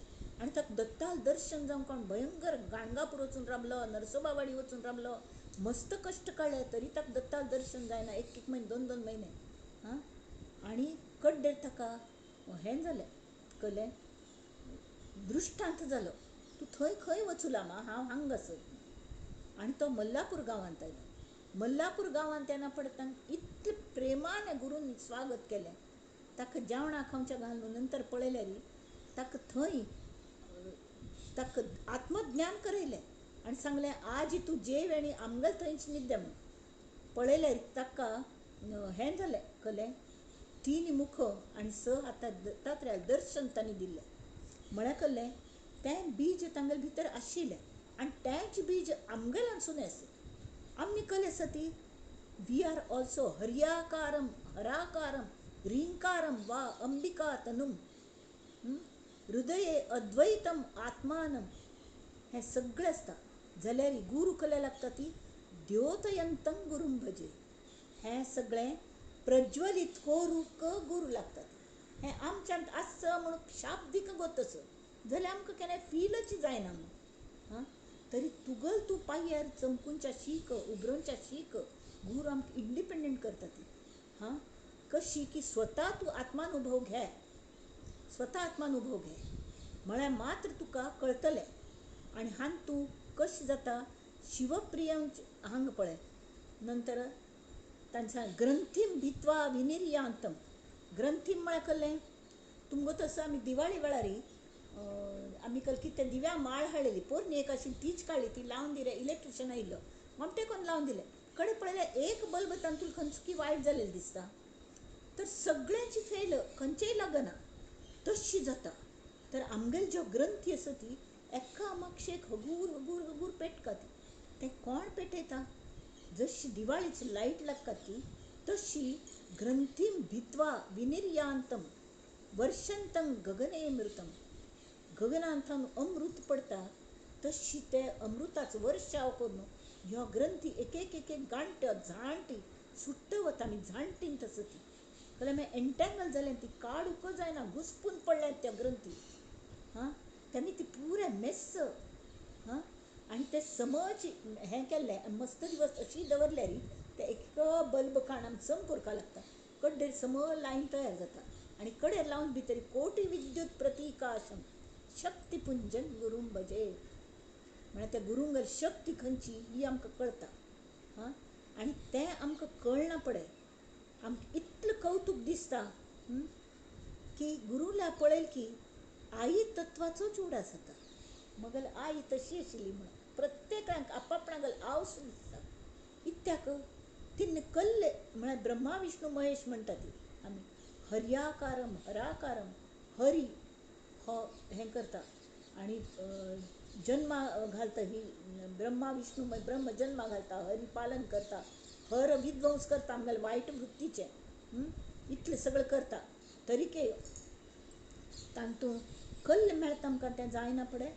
आनी ताका दत्ताल दर्शन जावंक कोण भयंकर गाणगापूर वचून राबलो नरसोबावाडी वचून राबलो मस्त कश्ट काडले तरी ताका दत्ताल दर्शन जायना एक एक म्हयने दोन दोन म्हयने. आं आनी कड्डेर ताका हें जालें कलें दृश्टांत जालो तूं थंय खंय वचूं मा हांव हांगा आसय. आनी तो मल्लापूर गांवांत आयलो. मल्लापूर गांवांत येना पडटा इतले प्रेमान गुरून स्वागत केलें ताका जेवणा खावच्या घालून नंतर पळयल्यार ताका थंय ताका आत्मज्ञान करयलें आनी सांगलें आज तूं जेव आनी आमगेल थंयच न्हिद्या म्हूण. पळयल्यार ताका हें जालें कलें 3 मुख आनी 6 हातात दत्तात्रया दर्शन तांणी दिल्लें म्हळ्यार कसलें तें बीज तांगेले भितर आशिल्लें आनी तेंच बीज आमगेल्यानसून आसा. आमी कसलें आसा ती we are also हर्याकारम हराकारम रिंकारम वा अंबिका तनुम हृदये अद्वैतम आत्मानम हें सगळें आसता जाल्यार गुरू कलें लागता ती द्योतयंतम गुरूं भजे हें सगळें प्रज्वलीत कोरूक गुरू लागतात. हें आमच्यांत आसचो म्हणून शाब्दीक गोत जाल्यार आमकां केन्ना फिलच जायना म्हूण. आं तरी तुगल तूं पांयार चमकुनच्या शीक उबरोवच्या शीक गुरू आमकां इंडिपेंडंट करता ती. हां कशी की स्वता तूं आत्मानुभव घे स्वता आत्मानुभव घे म्हळ्यार मात्र तुका कळटलें. आनी हांगा तूं कशें जाता शिवप्रिय हांगा पळय नंतर तांच्या ग्रंथीम भित्वा विनिर्यांतम ग्रंथीम म्हळ्यार कसलें तुमकां तसो आमी दिवाळी वेळार आमी कल कितें दिव्या माळ हाडलेली पोरणी एक आशिल्ली तीच काडली ती लावन दिले इलेक्ट्रिशन आयिल्लो ममटे कोन्न लावन दिलें कडेन पळयल्यार एक बल्ब तातूंत खंयचो की वायट जालेलो दिसता तर सगळ्यांची फेल खंयचेय लागना तशी जाता. तर आमगेली ज्यो ग्रंथी आसा ती एका मागशेक हगूर हगूर हगूर पेटका ती तें कोण पेटयता जशी दिवाळीची लायट लागता ती तशी ग्रंथीम भित्वा विनिर्यांतम वर्षंतम गगने मृतम गगनांतम अमृत पडता तशी ते अमृताचो वर्षाव करून ह्यो ग्रंथी एक एक एक एक गांठ झांटी सुट्ट वता आनी झांटीन तसो ती जाल्यार मागीर एन्टेंगल जालें ती काडूंक जायना घुसपून पडल्या त्या ग्रंथी. हां तेमी ती पुराय मेस्स हां आनी ते समज हें केल्लें मस्त दिवस अशी दवरल्यार ते एक बल्ब काण चम कोरपा लागता कड्डेर समळ लायन तयार जाता आनी कडेर लावन भितर कोटी विद्युत प्रतिकाशम शक्तिपुंजन गुरूं भजे म्हळ्यार त्या गुरूंगेर शक्ती खंयची ही आमकां कळटा. हां आनी तें आमकां कळना पडय आमकां इतलें कवतूक दिसता की गुरूला पळयल की आई तत्वाचोच उगडास जाता मगेली आई तशी आशिल्ली म्हणून प्रत्येकाक आपापणागल आवस दिसता. इत्याक तिन्न कल्ले म्हळ्यार ब्रह्मा विष्णू महेश म्हणटा ती आमी हर्याकारम हराकारम हरी हो हें करता आनी जन्मा घालता. ही ब्रह्मा विष्णू ब्रह्म जन्मा घालता, हरी पालन करता, हर विध्वंस करता आमगेले वायट वृत्तीचें, इतलें सगळें करता. तरीके तांतूं कल्ल मेळटा आमकां तें जायना पडे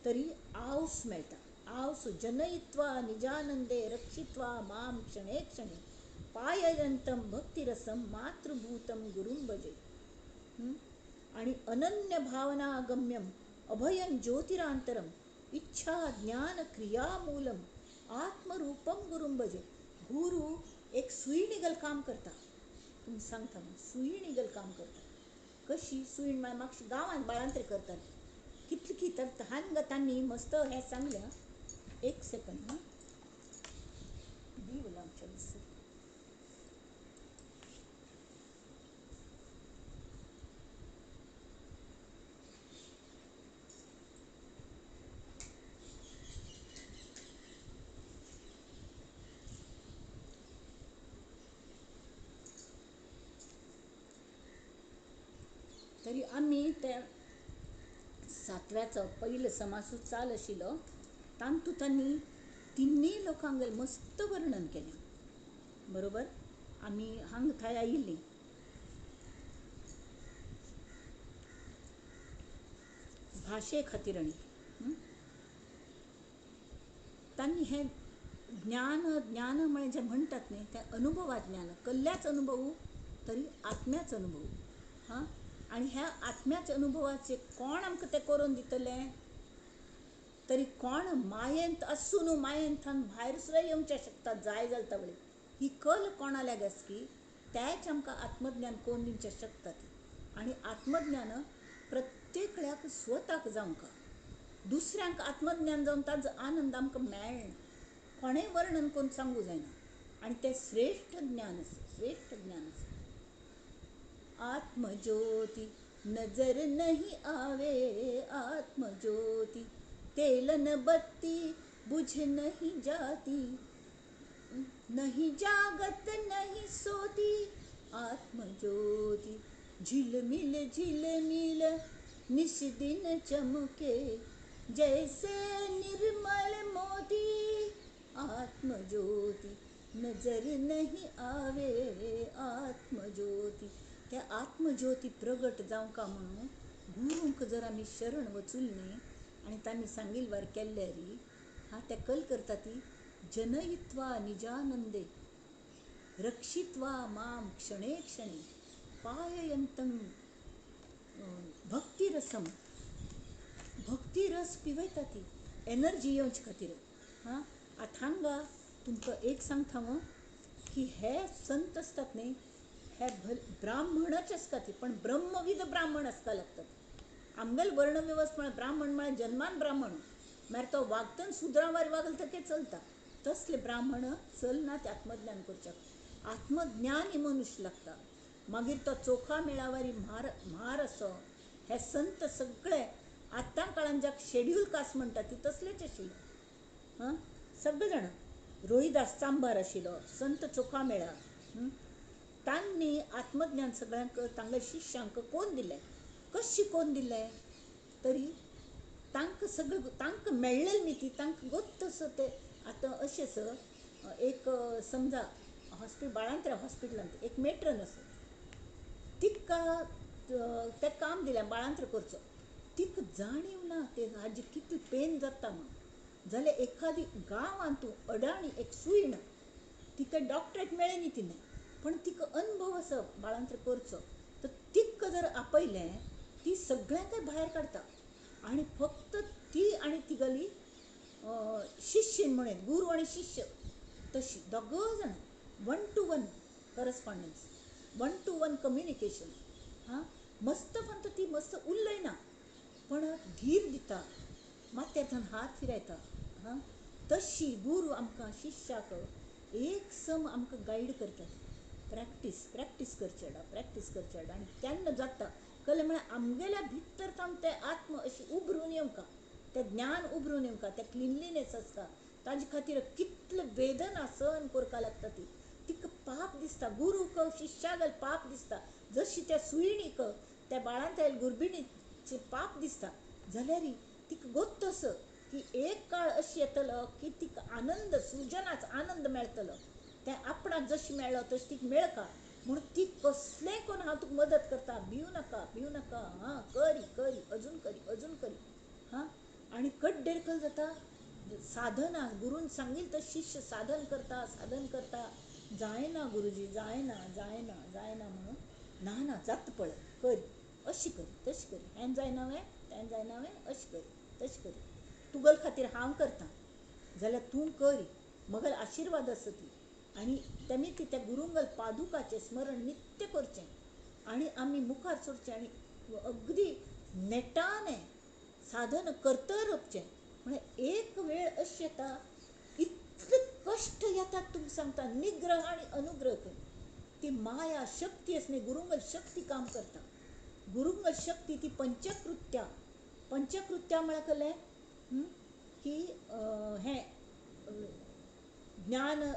तरी आवस मेळटा. आवस जनयित्वा निजानंदे रक्षित्वा माम क्षणे क्षणे पाययंतम भक्तिरसम मातृभूतम गुरुं भजे. आनी अनन्य भावनागम्यम अभयं ज्योतिरांतरम इच्छा ज्ञान क्रियामूलम आत्मरूपम गुरुं भजे. गुरु एक सुईणीगल काम करता. तुमी सांगता मग सुईणीगल काम करता. कशी सुईण म्हळ्यार मातशी गांवांत बाळांतरे करतात कितली की तर तहान गतांनी मस्त हें सांगलें. एक सेकंड हां, दिवला आमच्या विसर. तरी आमी त्या सातव्याचो पयलो समासूच चाल आशिल्लो तांतू तांणी तिन्नय लोकांक मस्त वर्णन केलें. बरोबर आमी हांगा थंय आयिल्लीं. भाशे खातीर आनी तांणी हें ज्ञान ज्ञान म्हळें जें म्हणटात न्ही तें अनुभवा ज्ञान, कल्ल्याच अनुभव तरी आत्म्याच अनुभव. हां, आनी ह्या आत्म्याच्या अनुभवाचे कोण आमकां तें करून दितलें? तरी कोण मायेंत आसून मायेंत भायर सुद्दां येवचें शकता जाय जाता वेळी. ही कल कोणाल्या आसकी तेच आमकां आत्मज्ञान करून दिवचें शकता ती. आनी आत्मज्ञान प्रत्येकल्याक स्वताक जावंक, दुसऱ्यांक आत्मज्ञान जावन ताजो आनंद आमकां मेळना, कोणें वर्णन करून सांगूं जायना. आनी तें श्रेश्ठ ज्ञान आसा, श्रेश्ठ ज्ञान आसा. आत्मज्योति नजर नहीं आवे, आत्मज्योति तेलन बत्ती बुझ नहीं जाती, नहीं जागत नहीं सोती, आत्मज्योति झिलमिल झिलमिल निस दिन चमके जैसे निर्मल मोती, आत्मज्योति नजर नहीं आवे, आत्मज्योति. त्या आत्मज्योती प्रगट जावंका म्हणून गुरूंक जर आमी शरण वचूल न्ही आनी तांणी सांगिल्वार केल्ल्यारी हां ते कल करता ती जनयित्वा निजानंदे रक्षित्वा माम क्षणे क्षणे पाययंतं भक्तिरसम. भक्तिरस पिवयता ती एनर्जी येवचे खातीर. हां, आतां हांगा तुमकां एक सांगता हांव की हे संत आसतात न्ही हे ब्राह्मणच आसता ती, पण ब्रह्मविद ब्राह्मण आसता लागतात. आमगेल वर्णवेवस्था म्हळ्यार ब्राह्मण म्हळ्यार जन्मान ब्राह्मण, मागीर तो वागतन सुद्रां वारी वागल तर चलता. तसले ब्राह्मण चलना ते आत्मज्ञान करच्याक. आत्मज्ञानी मनुष्य लागता. मागीर तो चोखा मेळावारी म्हार म्हार असो हे संत सगळे आतां काळान ज्याक शेड्यूल कास्ट म्हणटा ती तसलेच आशिल्ले. हां, सगळे जाण रोहिदास चांभार आशिल्लो, संत चोखा मेळा, तांणी आत्मज्ञान सगळ्यांक तांगल्या शिष्यांक कोण दिलें, कशें शिकोवन दिलें? तरी तांकां सगळें तांकां मेळ्ळें न्ही ती तांकां गोत्त असो ते आतां अशें सर एक समजा हॉस्पिटल बाळांत्र्या हॉस्पिटलांत एक मेट्रन आसा, तिका तें काम दिलें बाळांत्र करचो, तिका जाणीव ना ते हाजी कितली पेन जाता म्हूण. जाल्यार एखादी गांवांत अडाणी एक सुयण तिका डॉक्टरेट मेळ्ळें न्ही तिणें, पण तिका अनुभव आसा बाळांत्र करचो, तर तिका जर आपयलें ती सगळ्यांकय भायर काडटा. आनी फक्त ती आनी तिगली शिष्य म्हणून गुरू आनी शिष्य तशी दोग जाण one to one correspondence, one to one communication. हां, मस्त पण ती मस्त उलयना पण धीर दिता, माथ्याथान हात फिरायता. हां, तशी गुरू आमकां शिष्याक एक सम आमकां गायड करतात. प्रॅक्टीस प्रॅक्टीस करचेडा, प्रॅक्टीस करचेडा आनी तेन्ना जाता कळ्ळें म्हळ्यार आमगेल्या भितर तावन तें आत्म अशी उबरून येवंका. तें ज्ञान उबरून येवंका, तें क्लिनलीनेस आसता ताजे खातीर कितले वेदना सहन करपा लागता. ती तिका पाप दिसता, गुरूक शिष्यागल पाप दिसता. जशी त्या सुयणीक त्या बाळांत गुर्बिणीचे पाप दिसता जाल्यार तिका गोत्त असो की एक काळ अशी येतलो की तिका आनंद, सृजनाच आनंद मेळटलो. तें आपणाक जशी मेळ्ळो तशी तिका मेळका म्हूण ती कसलें कोण हांव तुका मदत करता, भिव नाका भिव नाका, हां करी करी अजून करी अजून करी. हां आनी कड्डेर कल जाता साधना, गुरून सांगील तर शिष्य साधन करता साधन करता, जायना गुरुजी जायना जायना जायना म्हणून, ना ना जात पळय करी, अशी करी तशी करी, हें जायना वें तें जायना वें, अशी करी तशी करी, तुगल खातीर हांव करता जाल्यार तूं करी, मगर आशिर्वाद आसा ती. आनी तेमी ती त्या गुरुंगल पादुकाचें स्मरण नित्य करचें आनी आमी मुखार सरचें आनी अगदी नेटाने साधन करतर रोपचें. म्हळ्यार एक वेळ अशी येता इतले कश्ट येतात तुमकां सांगता, निग्रह आनी अनुग्रह कर. ती माया शक्ती आसा न्ही, गुरुंगल शक्ती काम करता. गुरुंगल शक्ती ती पंचकृत्या, पंचकृत्या म्हळ्यार कळ्ळें की हें ज्ञान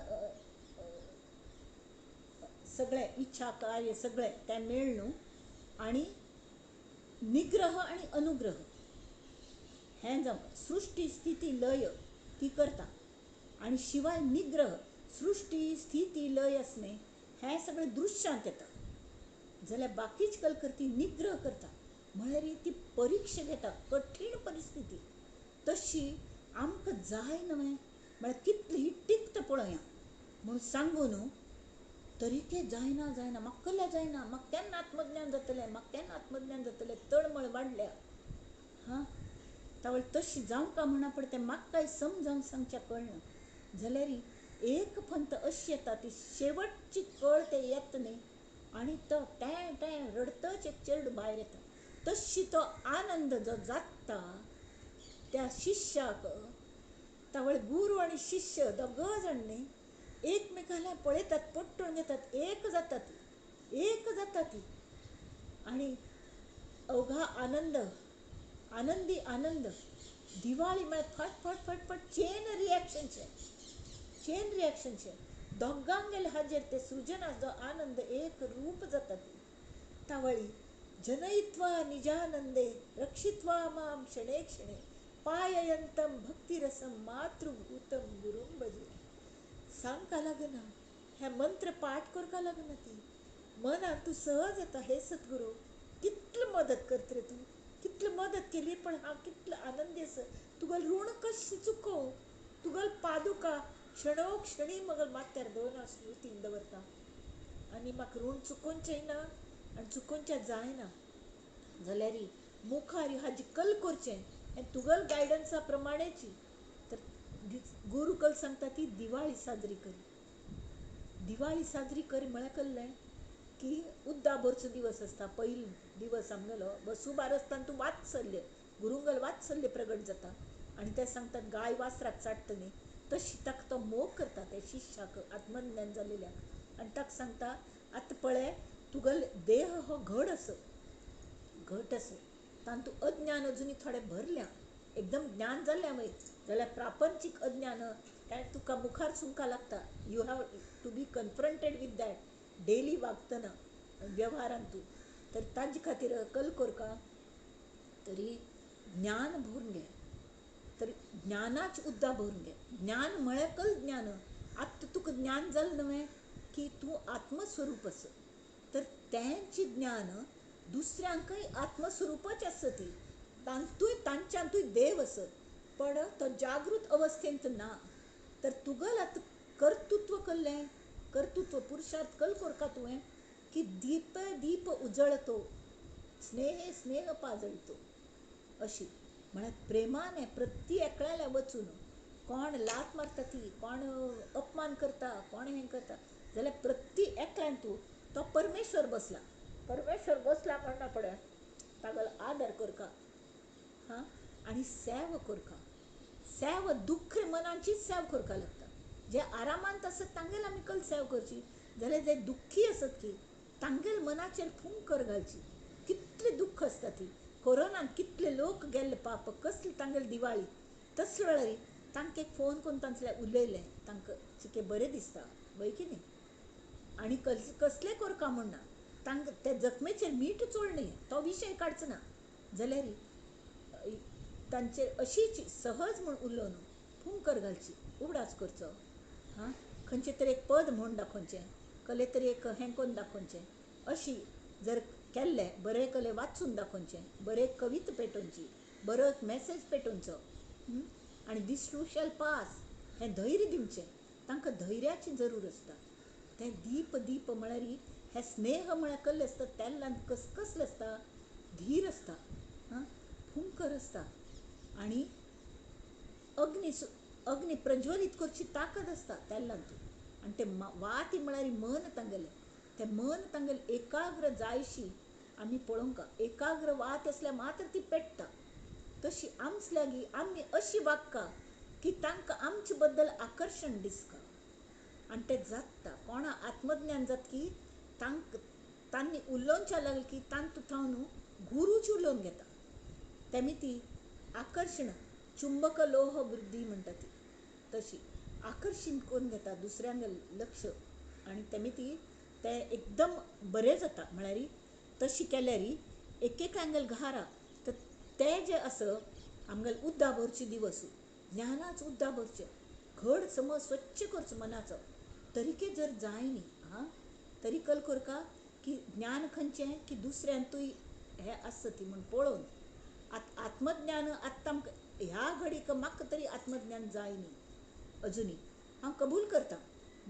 सगळें, इच्छा कार्य सगळें तें मेळ न्हू, आनी निग्रह आनी अनुग्रह हें जावं सृश्टी स्थिती लय ती करता. आनी शिवाय निग्रह सृश्टी स्थिती लय आसा न्ही हें सगळें दृश्यांत येता, जाल्यार बाकीच कल करती निग्रह करता म्हळ्यार ती परिक्षा घेता, कठीण परिस्थिती तशी आमकां जाय न्हय म्हळ्यार कितली ही टिक्त पळोवया म्हूण सांगू न्हू, तरीके जायना जायना म्हाका कसलें जायना, म्हाका केन्ना आत्मज्ञान जातलें, म्हाका केन्ना आत्मज्ञान जातलें, तळमळ वाडल्या. हां तावळ तशी जावंका म्हणा पड तें म्हाका काय समजावन सांगच्या कळना जाल्यार एक पंत अशी येता ती शेवटची कळ ते येत न्ही आनी तो टॅ टॅ रडतच एक चेडूं भायर येता, तशी तो आनंद जो जाता त्या शिष्याक. तावळ गुरू आनी शिष्य दोग जाण न्ही एकमेकाला पळयतात, पट्टून घेतात, एक जाता ती, एक जाता ती, आनी अवघा आनंद, आनंदी आनंद. दिवाळी म्हळ्यार फट फट फट फट चेन रिएक्शनचे, चेन रिएक्शनचे दोगांगेले हाजेर ते सृजनाचो आनंद एक रूप जाता ती. तावळी जनयित्वा निजानंदे रक्षित्वा माम क्षणे क्षणे पाययंतम भक्तिरसम मातृभूतम गुरुं भजे. सांगका लागना हे मंत्र पाठ करका लागना, ती मनान तूं सहज येता, हे सद्गुरू कितली मदत करत रे तूं, कितली मदत केली पण हांव कितलो आनंदी आसा, तुगेलें ऋण कशें चुकोवं, तुगेल पादुका क्षणो क्षणी मगल माथ्यार दवरून स्मृतीन दवरता आनी म्हाका ऋण चुकोवचें ना आनी चुकोवचें जायना जाल्यार मुखार हाजी कल करचें हें तुगेल गायडन्सा प्रमाणेची. तर गुरू कल सांगता ती दिवाळी साजरी करी. दिवाळी साजरी करी म्हळ्यार कळ्ळें की उद्दा भरचो दिवस आसता, पयलो दिवस आमगेलो वसुबार आसता आनी तूं वात्सल्य गुरुंगल वात्सल्य प्रगट जाता आनी ते सांगतात गाय वासराक चाट्टा न्ही तशी ताका तो मोग करता त्या शिष्याक आत्मज्ञान जाल्ल्याक, आनी ताका सांगता आतां पळय तुगेलो देह हो घड आसा, घट आसा, तातूंत अज्ञान अजुनूय थोडें भरल्या, एकदम ज्ञान जाल्लें वय जाल्यार प्रापंचीक अज्ञान तें तुका मुखार सुमकां लागता. You have to be confronted with that daily वागतना वेव्हारान तूं, तर ताजे खातीर कल करका तरी ज्ञान भरून घे, तर ज्ञानाच उद्दा भरून घे. ज्ञान म्हळ्यार कल ज्ञान, आतां तुका ज्ञान जालें न्हय की तूं आत्मस्वरूप आसा, तर तेंच ज्ञान दुसऱ्यांकय आत्मस्वरूपच आसा, ती तांतूय तांच्यांतूय देव आसा, पण तो जागृत अवस्थेंत ना. तर तुगेलें आतां कर्तृत्व कल्लें, कर्तृत्व पुरुषार्थ कल करका तुवें की दीप दीप उजळतो स्नेह स्नेह पाजळतो अशी म्हळ्यार प्रेमाने प्रति एकल्याल्या वचून कोण लात मारता ती, कोण अपमान करता, कोण हें करता जाल्यार प्रति एकल्यान तूं तो परमेश्वर बसला, परमेश्वर बसला म्हणना पडे तागेलो आदर करका, हां आनी सेव करका. सेव दुख्ख मनाचीच सेव करका लागता. जे आरामांत आसत तांगेल आमी कल सेव करची, जाल्यार जे दुख्खी आसत की तांगेल मनाचेर फुंकर घालची. कितले दुख्ख आसता ती कोरोनान कितले लोक गेल्ले पाप, कसली तांगेली दिवाळी. तसले वेळार तांकां एक फोन करून तांचें उलयलें, तांकां चिके बरें दिसता वय की न्ही. आनी कसलें करका म्हूण ना, तांकां त्या जखमेचेर मीठ चोळणी, तो विशय काडचो ना जाल्यार तांचेर अशीच सहज म्हूण उलोवन फुंकर घालची, उगडास करचो, हां खंयचें तरी एक पद म्हूण दाखोवचें, कले तरी एक हें करून दाखोवचें. अशी जर केल्लें बरें कले वाचून दाखोवचें, बरें कविता पेटोवची, बरो एक मॅसेज पेटोवचो आनी दीस टू शॅल पास हें धैर्य दिवचें. तांकां धैर्याची जरूर आसता. तें दीप दीप म्हळ्यार हें स्नेह म्हळ्यार कसलें आसता, तेल्लान कसलें आसता, धीर आसता, आं फुंकर आसता आनी अग्नी अग्नी प्रज्वलीत करची ताकद आसता तेल्लांतून. आनी ते वाती म्हळ्यार मन तांगेलें, तें मन तांगेलें एकाग्र जायशी आमी पळोवंक. एकाग्र वात आसल्यार मात्र ती पेट्टा. तशी आमचे लागीं आमी अशी वागका की तांकां आमचे बद्दल आकर्शण दिसता आनी तें जाता. कोणा आत्मज्ञान जाता की तांकां तांणी उलोवच्या लागलें की तांतू थावन गुरूच उलोवन घेता. तेमी ती आकर्शण, चुंबक लोह वृद्धी म्हणटा ती, तशी आकर्शीत करून घेता दुसऱ्यांक लक्ष आनी तेमी ती तें एकदम बरें जाता. म्हळ्यार तशी केल्यार एक एक अँगल घारा तर तें जें आसा आमगेले उद्दा भरचे दिवस, ज्ञानाच उद्दा भरचें, घड समज स्वच्छ करचो मनाचो तरीके जर जाय न्ही, हां तरी कल करका की ज्ञान खंयचें की दुसऱ्यांतूय हें आसता ती म्हूण पळोवन आत्मज्ञान आत्तां आमकां ह्या घडीक म्हाका तरी आत्मज्ञान जाय न्ही अजुनूय हांव कबूल करता.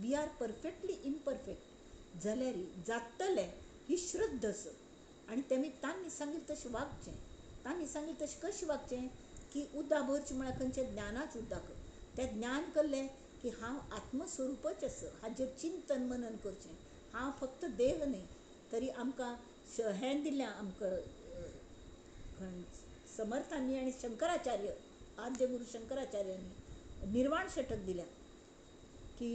We are perfectly imperfect जाल्यार जातलें ही श्रद्धा आसा. आनी तेमी तांणी सांगिल्लें तशें वागचें. तांणी सांगिल्लें तशें कशें वागचें की उद्दा भरचें म्हळ्यार खंयचें ज्ञानाच उद्दाक, तें ज्ञान कल्लें की हांव आत्मस्वरूपच आसा, हाजेर चिंतन मनन करचें. हांव फक्त देह न्ही, तरी आमकां हें दिलें आमकां समर्थांनी आनी शंकराचार्य, आद्य गुरू शंकराचार्यांनी निर्वाण षटक दिल्या की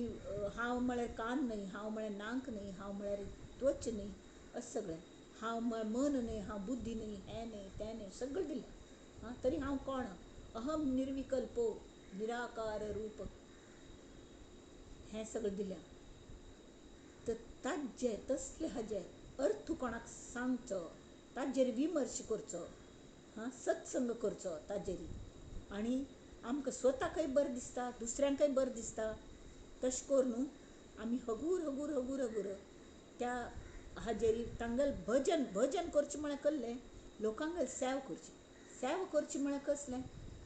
हांव म्हळ्यार कान न्हय, हांव म्हळ्यार नाक न्हय, हांव म्हळ्यार त्वच न्हय, अशें सगळें. हांव म्हळ्यार मन न्हय, हांव बुद्धी न्हय, हें न्हय तें न्हय, सगळें दिलां. हां तरी हांव कोण? अहम निर्विकल्पो निराकार रूप, हें सगळें दिलां. तर ताजें तसलें हाजें अर्थ कोणाक सांगचो, ताजेर विमर्श करचो, हां सत्संग करचो ताजेर, आनी आमकां स्वताकय बरें दिसता, दुसऱ्यांकय बरें दिसता. तशें करून आमी हगूर हगूर हगूर हगूर त्या हाजेर तांगेलें भजन भजन करचें म्हळ्यार कसलें, लोकांगेर सेवा करची. सेवा करची म्हळ्यार कसलें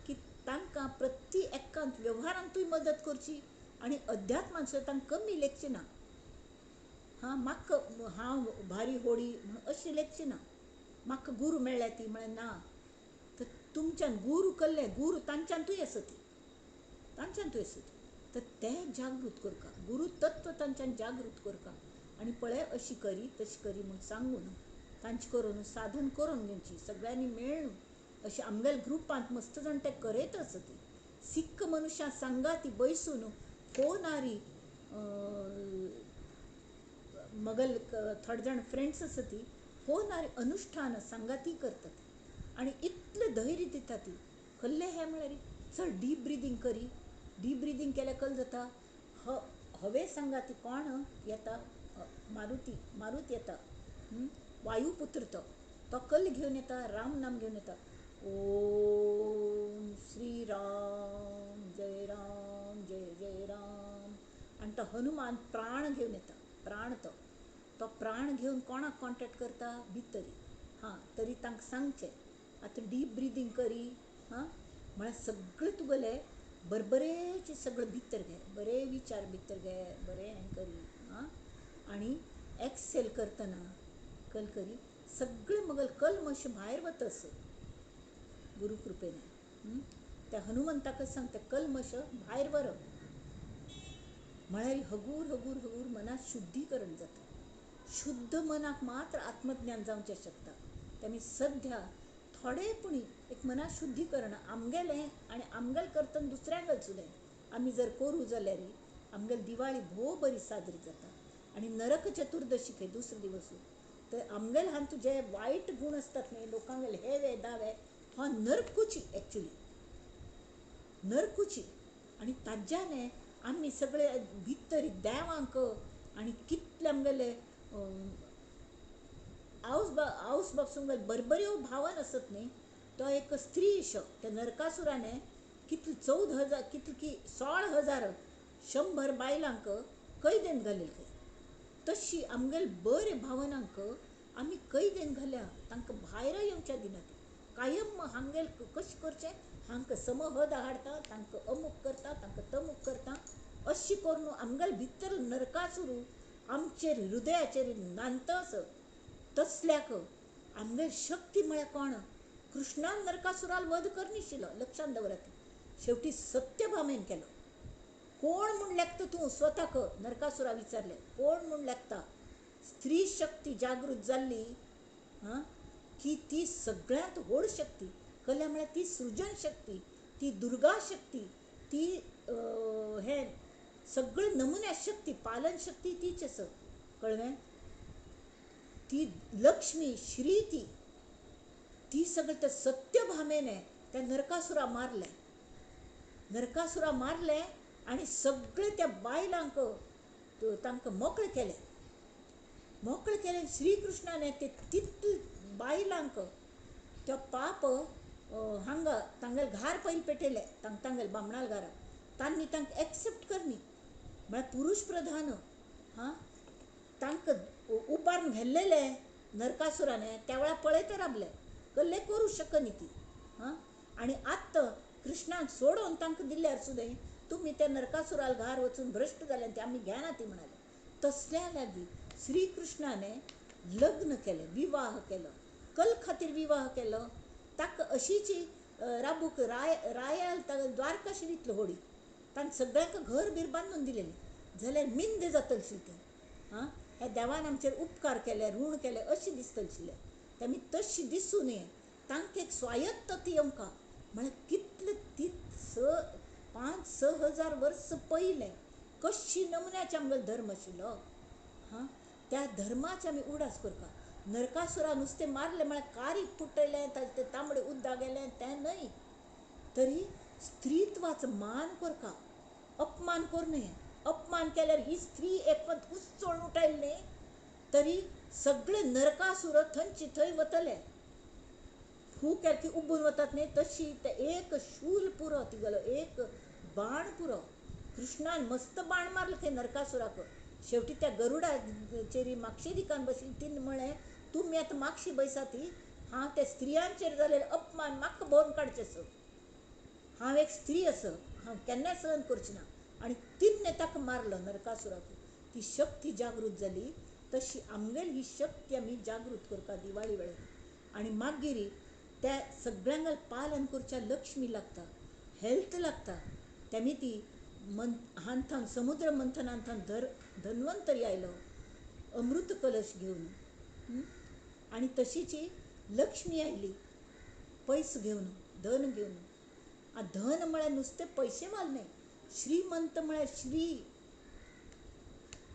की तांकां प्रति एकांत वेव्हारांतूय मदत करची आनी अध्यात्मान सुद्दां तांकां कमी लेखचें ना. हां म्हाका हांव भारी होडी म्हूण अशें लेखचें ना. म्हाका गुरू मेळ्ळ्या ती म्हळ्यार ना, तर तुमच्यान गुरू कल्लें, गुरू तांच्यांतूय आसा ती, तांच्यांतूय आसा ती. तर तें जागृत करका, गुरू तत्व तांच्यान जागृत करका आनी पळय अशी करी तशी करी म्हूण सांगून तांचे करून साधन करून घेवची सगळ्यांनी मेळून. अशें आमगेल्या ग्रुपांत मस्त जाण ते करयत आसा ती. सिक्क मनुष्यां सांगा ती बैसून फोनारी मगल थोडे जाण फ्रेंड्स आसा ती फोनार अनुष्ठान सांगाती करतात आनी इतलें धैर्य दिता ती. कसलें हें म्हळ्यार चल डीप ब्रिदींग करी. डीप ब्रिदींग केल्यार कल जाता, हवे सांगाती कोण येता, मारुती मारुत येता, वायुपुत्र तो, तो कल घेवन येता, राम नाम घेवन येता, ओम श्री राम जय राम जय जय राम. आनी तो हनुमान प्राण घेवन येता, प्राण तो तो प्राण घेवन कोणाक कॉन्टेक्ट करता भितरी. हां तरी तांकां सांगचें आतां डीप ब्रिदींग करी, हां म्हळ्यार सगळें तुगेलें बरबरेचें सगळें भितर घे, बरे विचार भितर घे, बरें हें करी, हां आनी एक्सेल करतना कल करी सगळें मगल कल्मश भायर वता आस गुरू कृपेन. त्या हनुमंताकच सांगता कल्मश भायर व्हरप म्हळ्यार हगूर हगूर हगूर मनात शुद्धीकरण जाता. शुद्ध मनाक मात्र आत्मज्ञान जावचें शकता. तेमी सद्या थोडे पुणी एक मनात शुद्धीकरण आमगेलें आनी आमगेलें करतना दुसऱ्यांगेलें सुद्दां आमी जर करूं जाल्यार आमगेली दिवाळी भोव बरी साजरी जाता. आनी नरक चतुर्दशी खंय दुसरो दिवस, तर आमगेले हांगा तुजे वायट गूण आसतात न्ही, लोकांगेले हेवे दावे, हो नरकुची, एक्चुली नरकुची. आनी ताज्याने आमी सगळे भितर देवांक आनी कितले आमगेले आवस आवस बापसून बरबऱ्यो भावन आसत न्ही, तो एक स्त्री शो त्या नरकासुराने कितले 14,000 कितले की 16,100 बायलांक कैदेन घालेले खंय. तशी आमगेले बरे भावनांक आमी कैदेन घाल्या, तांकां भायर येवच्या दिनात. कायम हांगेल कशें करचें, हांकां समहद हाडटा, तांकां अमूक करता, तांकां तमूक करता, अशी करून आमगेले भितर नरकासुरू आमचेर हृदयाचेर नांदता आस. तसल्याक आमगेल शक्ती म्हळ्यार कोण? कृष्णान नरकासुराल वध करनिशिल्लो, लक्षांत दवरात. शेवटी सत्यभामेन केलो. कोण म्हूण लेखता तूं स्वताक? नरकासुरा विचारलें, कोण म्हूण लेखता? स्त्री शक्ती जागृत जाल्ली हां की ती सगळ्यांत व्हड शक्ती. कल्या म्हळ्यार ती सृजन शक्ती, ती दुर्गा शक्ती, ती हे सगळे नमुन्या शक्ती, पालन शक्ती तीच आसा, कळ्ळें? ती लक्ष्मी श्री, ती ती सगळें त्या सत्यभामेने त्या नरकासुरा मारलें. नरकासुरा मारलें आनी सगळे त्या बायलांक तांकां मोकळें केलें. मोकळें केलें श्रीकृष्णाने ते तितले बायलांक त्या पाप हांगा तांगेले घार पयलीं पेटयलें, तांगेले बामणाल घारा. तांणी तांकां एक्सेप्ट करनी म्हळ्यार पुरुश प्रधान हां तांकां उबारून व्हेल्लेले नरकासुराने त्या वेळार पळयत राबले, कल्ले करूं शकनी ती हां. आनी आतां कृष्णान सोडोवन तांकां दिल्यार सुद्दां तुमी त्या नरकासुराल घार वचून भ्रश्ट जाले ते आमी घेना ती म्हणाले. तसल्या लागीं श्रीकृष्णाने लग्न केलें, विवाह केलो. कल खातीर विवाह केलो? ताका अशीची राबूक राय रायाल द्वारकाशिरींतलो होडी तांकां सगळ्यांक घर बीर बांदून दिलेलें जाल्यार मिंद जातलें तें हां. ह्या देवान आमचेर उपकार केले, ऋण केले अशें दिसतलें आशिल्लें. तेमी तशें दिसूं नये, तांकां एक स्वायत्त येवंका म्हळ्यार कितले ती 5-6 हजार वर्सां पयलें कशी नमुन्याचे आमगेलो धर्म आशिल्लो हां. त्या धर्माचे आमी उडास करपा. नरकासुरा नुस्तें मारलें म्हळ्यार कारीक फुटयलें, ताजें तें तांबडें उद्दाक गेलें तें न्हय, तरी स्त्रीत्वाचो मान करपा, अपमान करूं नये. अपमान केल्यार ही स्त्री एकवत उच्चोळ उठायली न्ही तरी सगळे नरकासुर थंयचे थंय वतले. फू केल्यार ती उबून वतात न्ही, तशी ते एक शूल पुरो तिगेलो, एक बाण पुरो. कृष्णान मस्त बाण मारले थंय नरकासुराक. शेवटी त्या गरुडाचेर मागशी दिकान बशिल्ली तिणें म्हळें, तुमी आतां मागशी बैसा ती, हांव त्या स्त्रियांचेर जालेले अपमान म्हाका भोवन काडचें आसा, हांव एक स्त्री आसा, हांव केन्ना सहन करचें ना. आनी तिणें ताका मारलो नरकासुराक. ती शक्ती जागृत जाली. तशी आमगेली ही शक्ती आमी जागृत करता दिवाळी वेळार. आनी मागीर त्या सगळ्यांक पालन करच्या लक्ष्मी लागता, हेल्थ लागता. तेमी ती हांथान समुद्र मंथनांथान धन्वंतरी आयलो अमृत कलश घेवन, आनी तशीची लक्ष्मी आयली पयस घेवन, धन घेवन. धन म्हळ्यार नुस्तें पयशे वाल न्हय, श्रीमंत म्हळ्यार श्री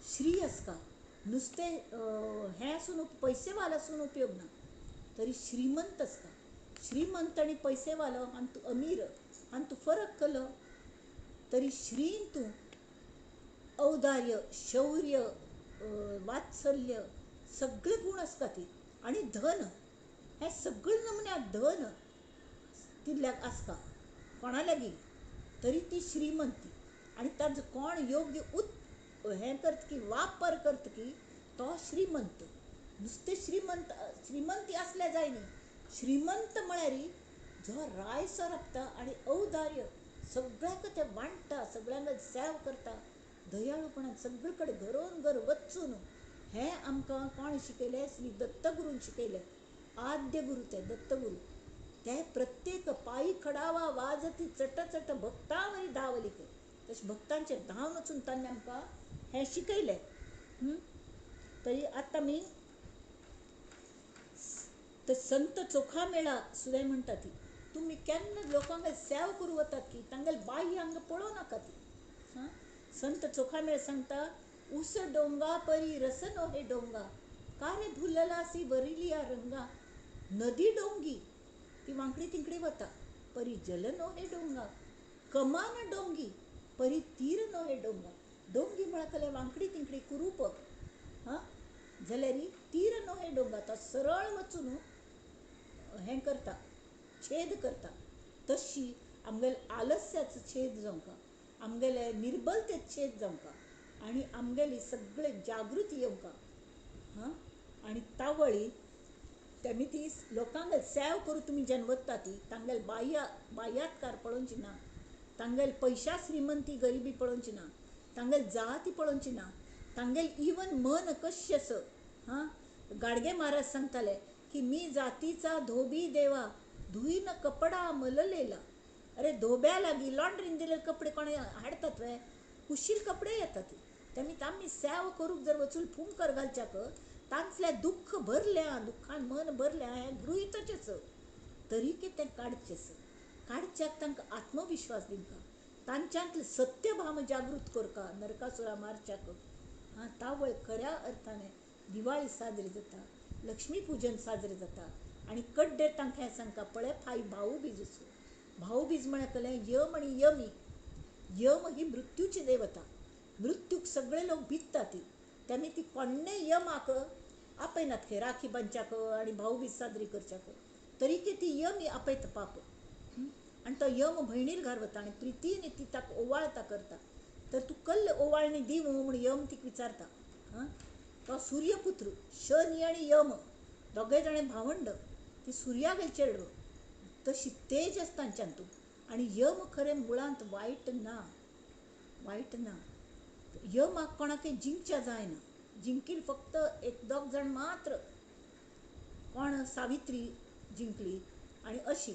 श्री आसता. नुस्तें हें आसून पयशे वाल आसून उपयोग ना, तरी श्रीमंत आसता. श्रीमंत आनी पयशे वालो आनी तूं अमीर आनी तूं फरक केलो तरी श्रीन तूं औदार्य, शौर्य, वात्सल्य सगळे गूण आसता ती. आनी धन हें सगळे नमुन्याक धन तितल्याक आसता कोणा लागीं तरी ती श्रीमंती. आनी ताजो कोण योग्य हें करता की वापर करता की तो श्रीमंत. नुस्तें श्रीमंत श्रीमंती आसल्यार जाय न्ही, श्रीमंत म्हळ्यार जो रायसो राबता आनी औदार्य सगळ्यांक ते वांट्टा, सगळ्यांक सेव करता, दयाळूपणान सगळे कडेन घरोन घर वचून. हें आमकां कोण शिकयलें? श्री दत्तगुरून शिकयलें. आद्य गुरू ते दत्तगुरू. ते प्रत्येक पायी खडावा वाजती चटचट भक्तावरी धांवली खंय, तशें भक्तांचेर धांवन वचून तांणी आमकां हें शिकयलें. तरी आतां आमी संत चोखामेळा सुद्दां म्हणटा ती, तुमी केन्ना लोकांक सेव करूं वतात की तांगेले बाह्य अंग पळोवं नाका ती. हां, संत चोखामेळ सांगता, उस डोंगा परी रसनो हे डोंगा. का रे भुललासी वरिलिया रंगा, नदी डोंगी ती वांकडी तिंकडी वता परी जल नोहे डोंगा, कमान डोंगी परी तीर नोहे डोंगा. डोंगी म्हळ्यार कले वांकडी तिंकडी कुरूप, हां जाल्यार तीर नोहे डोंगा, तो सरळ वचून हें करता, छेद करता. तशी आमगेले आलस्याचो छेद जावंका, आमगेले निर्बलतेत छेद जावंका आनी आमगेली सगळे जागृती येवंका. हां आनी तावळी तेमी ती लोकांक सेव करूं तुमी जेन्ना वता ती तांगेले बाह्यात्कार पळोवची ना, तांगेले पयशा श्रीमंती गरिबी पळोवची ना, तांगेले जाती पळोवची ना, तांगेले इवन मन कशें आसा. हां गाडगे महाराज सांगताले की मी जातीचा धोबी देवा धुईन कपडा मललेला. अरे धोब्या लागीं लॉन्ड्रीन दिले कपडे कोण हाडतात वे, कुशील कपडे येतात. तेमी आमी सेव करूंक जर वचून फुंकर घालच्याक तांतल्या दुख्ख भरल्या, दुख्खान मन भरल्या हें गृहीतचेच तरी की तें काडचें. काडच्याक तांकां आत्मविश्वास दिवंका, तांच्यांतलें सत्यभाम जागृत करका नरकासुरा मारच्याक. हां तावळ खऱ्या अर्थाने दिवाळी साजरी जाता, लक्ष्मी पूजन साजरें जाता. आनी कड्डे तांकां हें सांगता पळय फाय भाऊबीज आसूं. भाऊबीज म्हळ्यार कलें यम आनी यमी. यम ही मृत्यूची देवता, मृत्यूक सगळे लोक भित्ता ती, तेमी ती कोण्णे यमाक आपयनात खंय राखी बांदच्याक आनी भाऊबीज साजरी करच्याक, तरी की ती यमी आपयता पाप. आनी तो यम भयणीर घर वता आनी प्रितीन ती ताका ओवाळता करता, तर तूं कल्ल ओवाळणी दी म्हूण यम तिका विचारता. हां तो सुर्यपुत्र शनी आनी यम दोगय जाणें भावंड, ती सुर्यागेर चेडव तशी तेज आसता तांच्यान तूं. आनी यम खरें मुळांत वायट ना, वायट ना. यमाक कोणाकय जिंकच्या जायना, जिंकील फक्त एक दोग जाण मात्र, कोण सावित्री जिंकली आनी अशी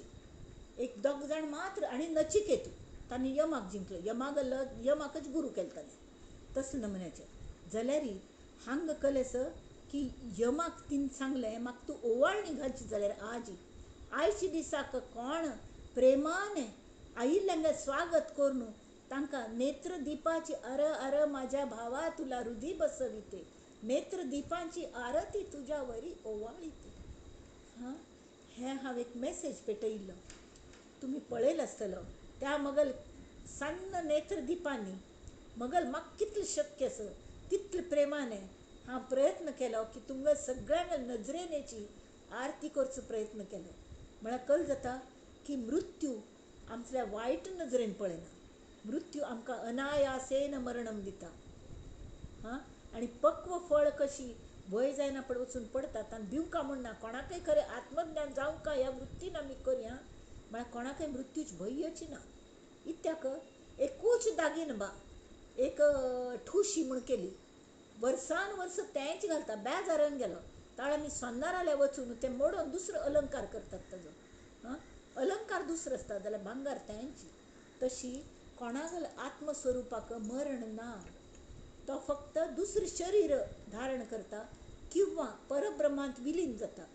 एक दोग जाण मात्र आनी नचिकेतू तांणी यमाक जिंकलो. यमाक यमाकच गुरू केले ताणें तसले नमुन्याचें. जाल्यार हांगा कलेस की यमाक तिन सांगलें म्हाका तूं ओवाळणी घालची जाल्यार आजी आयच्या दिसाक कोण प्रेमाने आयिल्ल्यांक स्वागत करून तांकां नेत्रदीपाची अर अर माझ्या भावा तुला हृदी बसविते, नेत्रदीपांची आरती तुज्या वरी ओवाळीते. हां हें हांव एक मेसेज पेटयिल्लो, तुमी पळयलो आसतलो. त्या मगल सान्न नेत्रदीपांनी मगल म्हाका कितलें शक्य आसा तितले प्रेमाने हांव प्रयत्न केलो की तुमकां सगळ्यांक नजरेन येची आरती करचो प्रयत्न केलो. म्हळ्यार कल जाता की मृत्यू आमच्या वायट नजरेन पळयना, मृत्यू आमकां अनायासेन मरणम दिता. हां आनी पक्व फळ कशी वय जायना पड वचून पडतात आनी दिवंका म्हूण ना कोणाकय खरें आत्मज्ञान जावंका ह्या वृत्तीन आमी करया म्हळ्यार कोणाकय मृत्यूच भंयची ना. इत्याक एकूच दागीन बा एक ठुशी म्हूण केली, वर्सान वर्स तेंच घालता, बेजारान गेलो ताळ आमी सोनाराल्या वचून ते मोडून दुसरो अलंकार करतात ताजो. हां अलंकार दुसरो आसता जाल्यार भांगर तेंच. तशी कोणाक आत्मस्वरूपाक मरण ना, तो फक्त दुसरें शरीर धारण करता किंवा परब्रह्मांत विलीन जाता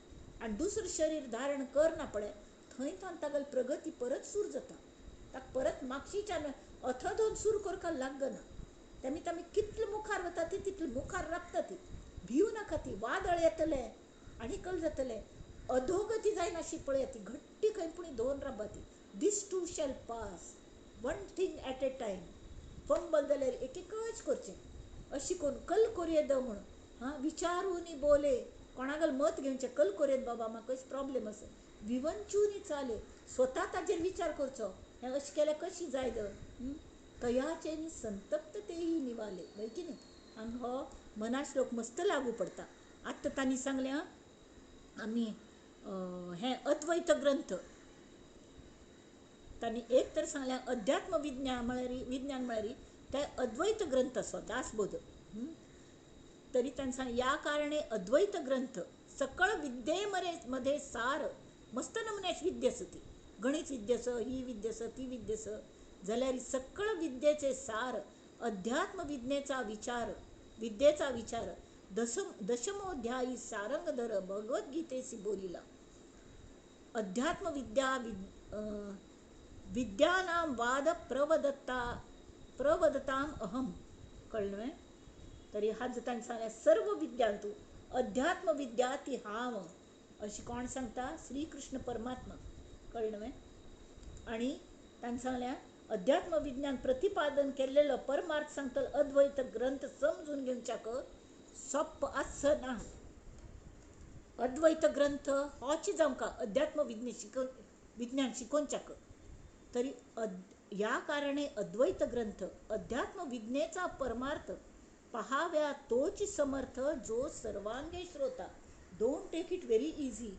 आनी दुसरें शरीर धारण करना पळय थंय तागेली प्रगती परत सुरू जाता, ताका परत मागशीच्यान अथदोन सुरू करपाक लागना. तेमी आमी कितले मुखार वता ती तितले मुखार राबता ती, भिवू नाका ती वादळ येतलें आनी कल जातलें अधोगती जायना अशी पळया ती घट्टी खंय पूण दोन राबा ती. This too shall pass, one thing at a time. Fumble जाल्यार एक एकच करचें अशी करून कल कोरयेद म्हूण. हां विचारून बोले, कोणागल मत घेवचें, कल कोरयेद बाबा म्हाका कशें प्रॉब्लेम आसा, विवंचूनी चाले, स्वता ताजेर विचार करचो हें अशें केल्यार कशी जाय the तयाचे संतप्त तेही निवाले. वय की न्ही हांगा हो मनाश्लोक मस्त लागू पडटा. आत्तां तांणी सांगलें आमी हें अद्वैत ग्रंथ तांणी एक तर सांगलें अध्यात्म विज्ञान म्हळ्यार विज्ञान म्हळ्यार ते अद्वैत ग्रंथ आसा दासबोध. तरी तांणी सांगलें ह्या कारणे अद्वैत ग्रंथ सकळ विद्ये मध्ये सार मस्त नमुन्याची विद्या आसा ती, गणित विद्या आसा, ही विद्या आसा, ती विद्या आसा, जाल्यार सकळ विद्येचे सार अध्यात्म विज्ञेचा विचार विद्येचा विचार दशमोध्यायी सारंगधर भगवद्गीतेसी बोलिला. अध्यात्म विद्या विद्यानाम वाद प्रवदताम अहम. कळ्ळें? तरी हाज तांणी सांगलें सर्व विद्यांतू अध्यात्मविद्या ती हांव अशी कोण सांगता? श्रीकृष्ण परमात्मा. कळ्ळें न्हय? आनी तांणी सांगलें अध्यात्मविज्ञान प्रतिपादन केल्लेलो परमार्थ सांगतलो अद्वैत ग्रंथ समजून घेवच्याक सोप्प आसना. अद्वैत ग्रंथ होच जावंका अध्यात्म विज्ञान शिकोवच्याक. तरी ह्या कारणे अद्वैत ग्रंथ अध्यात्म विज्ञेचा परमार्थ पहाव्या तोच समर्थ जो सर्वांगे श्रोता. Don't take it very easy.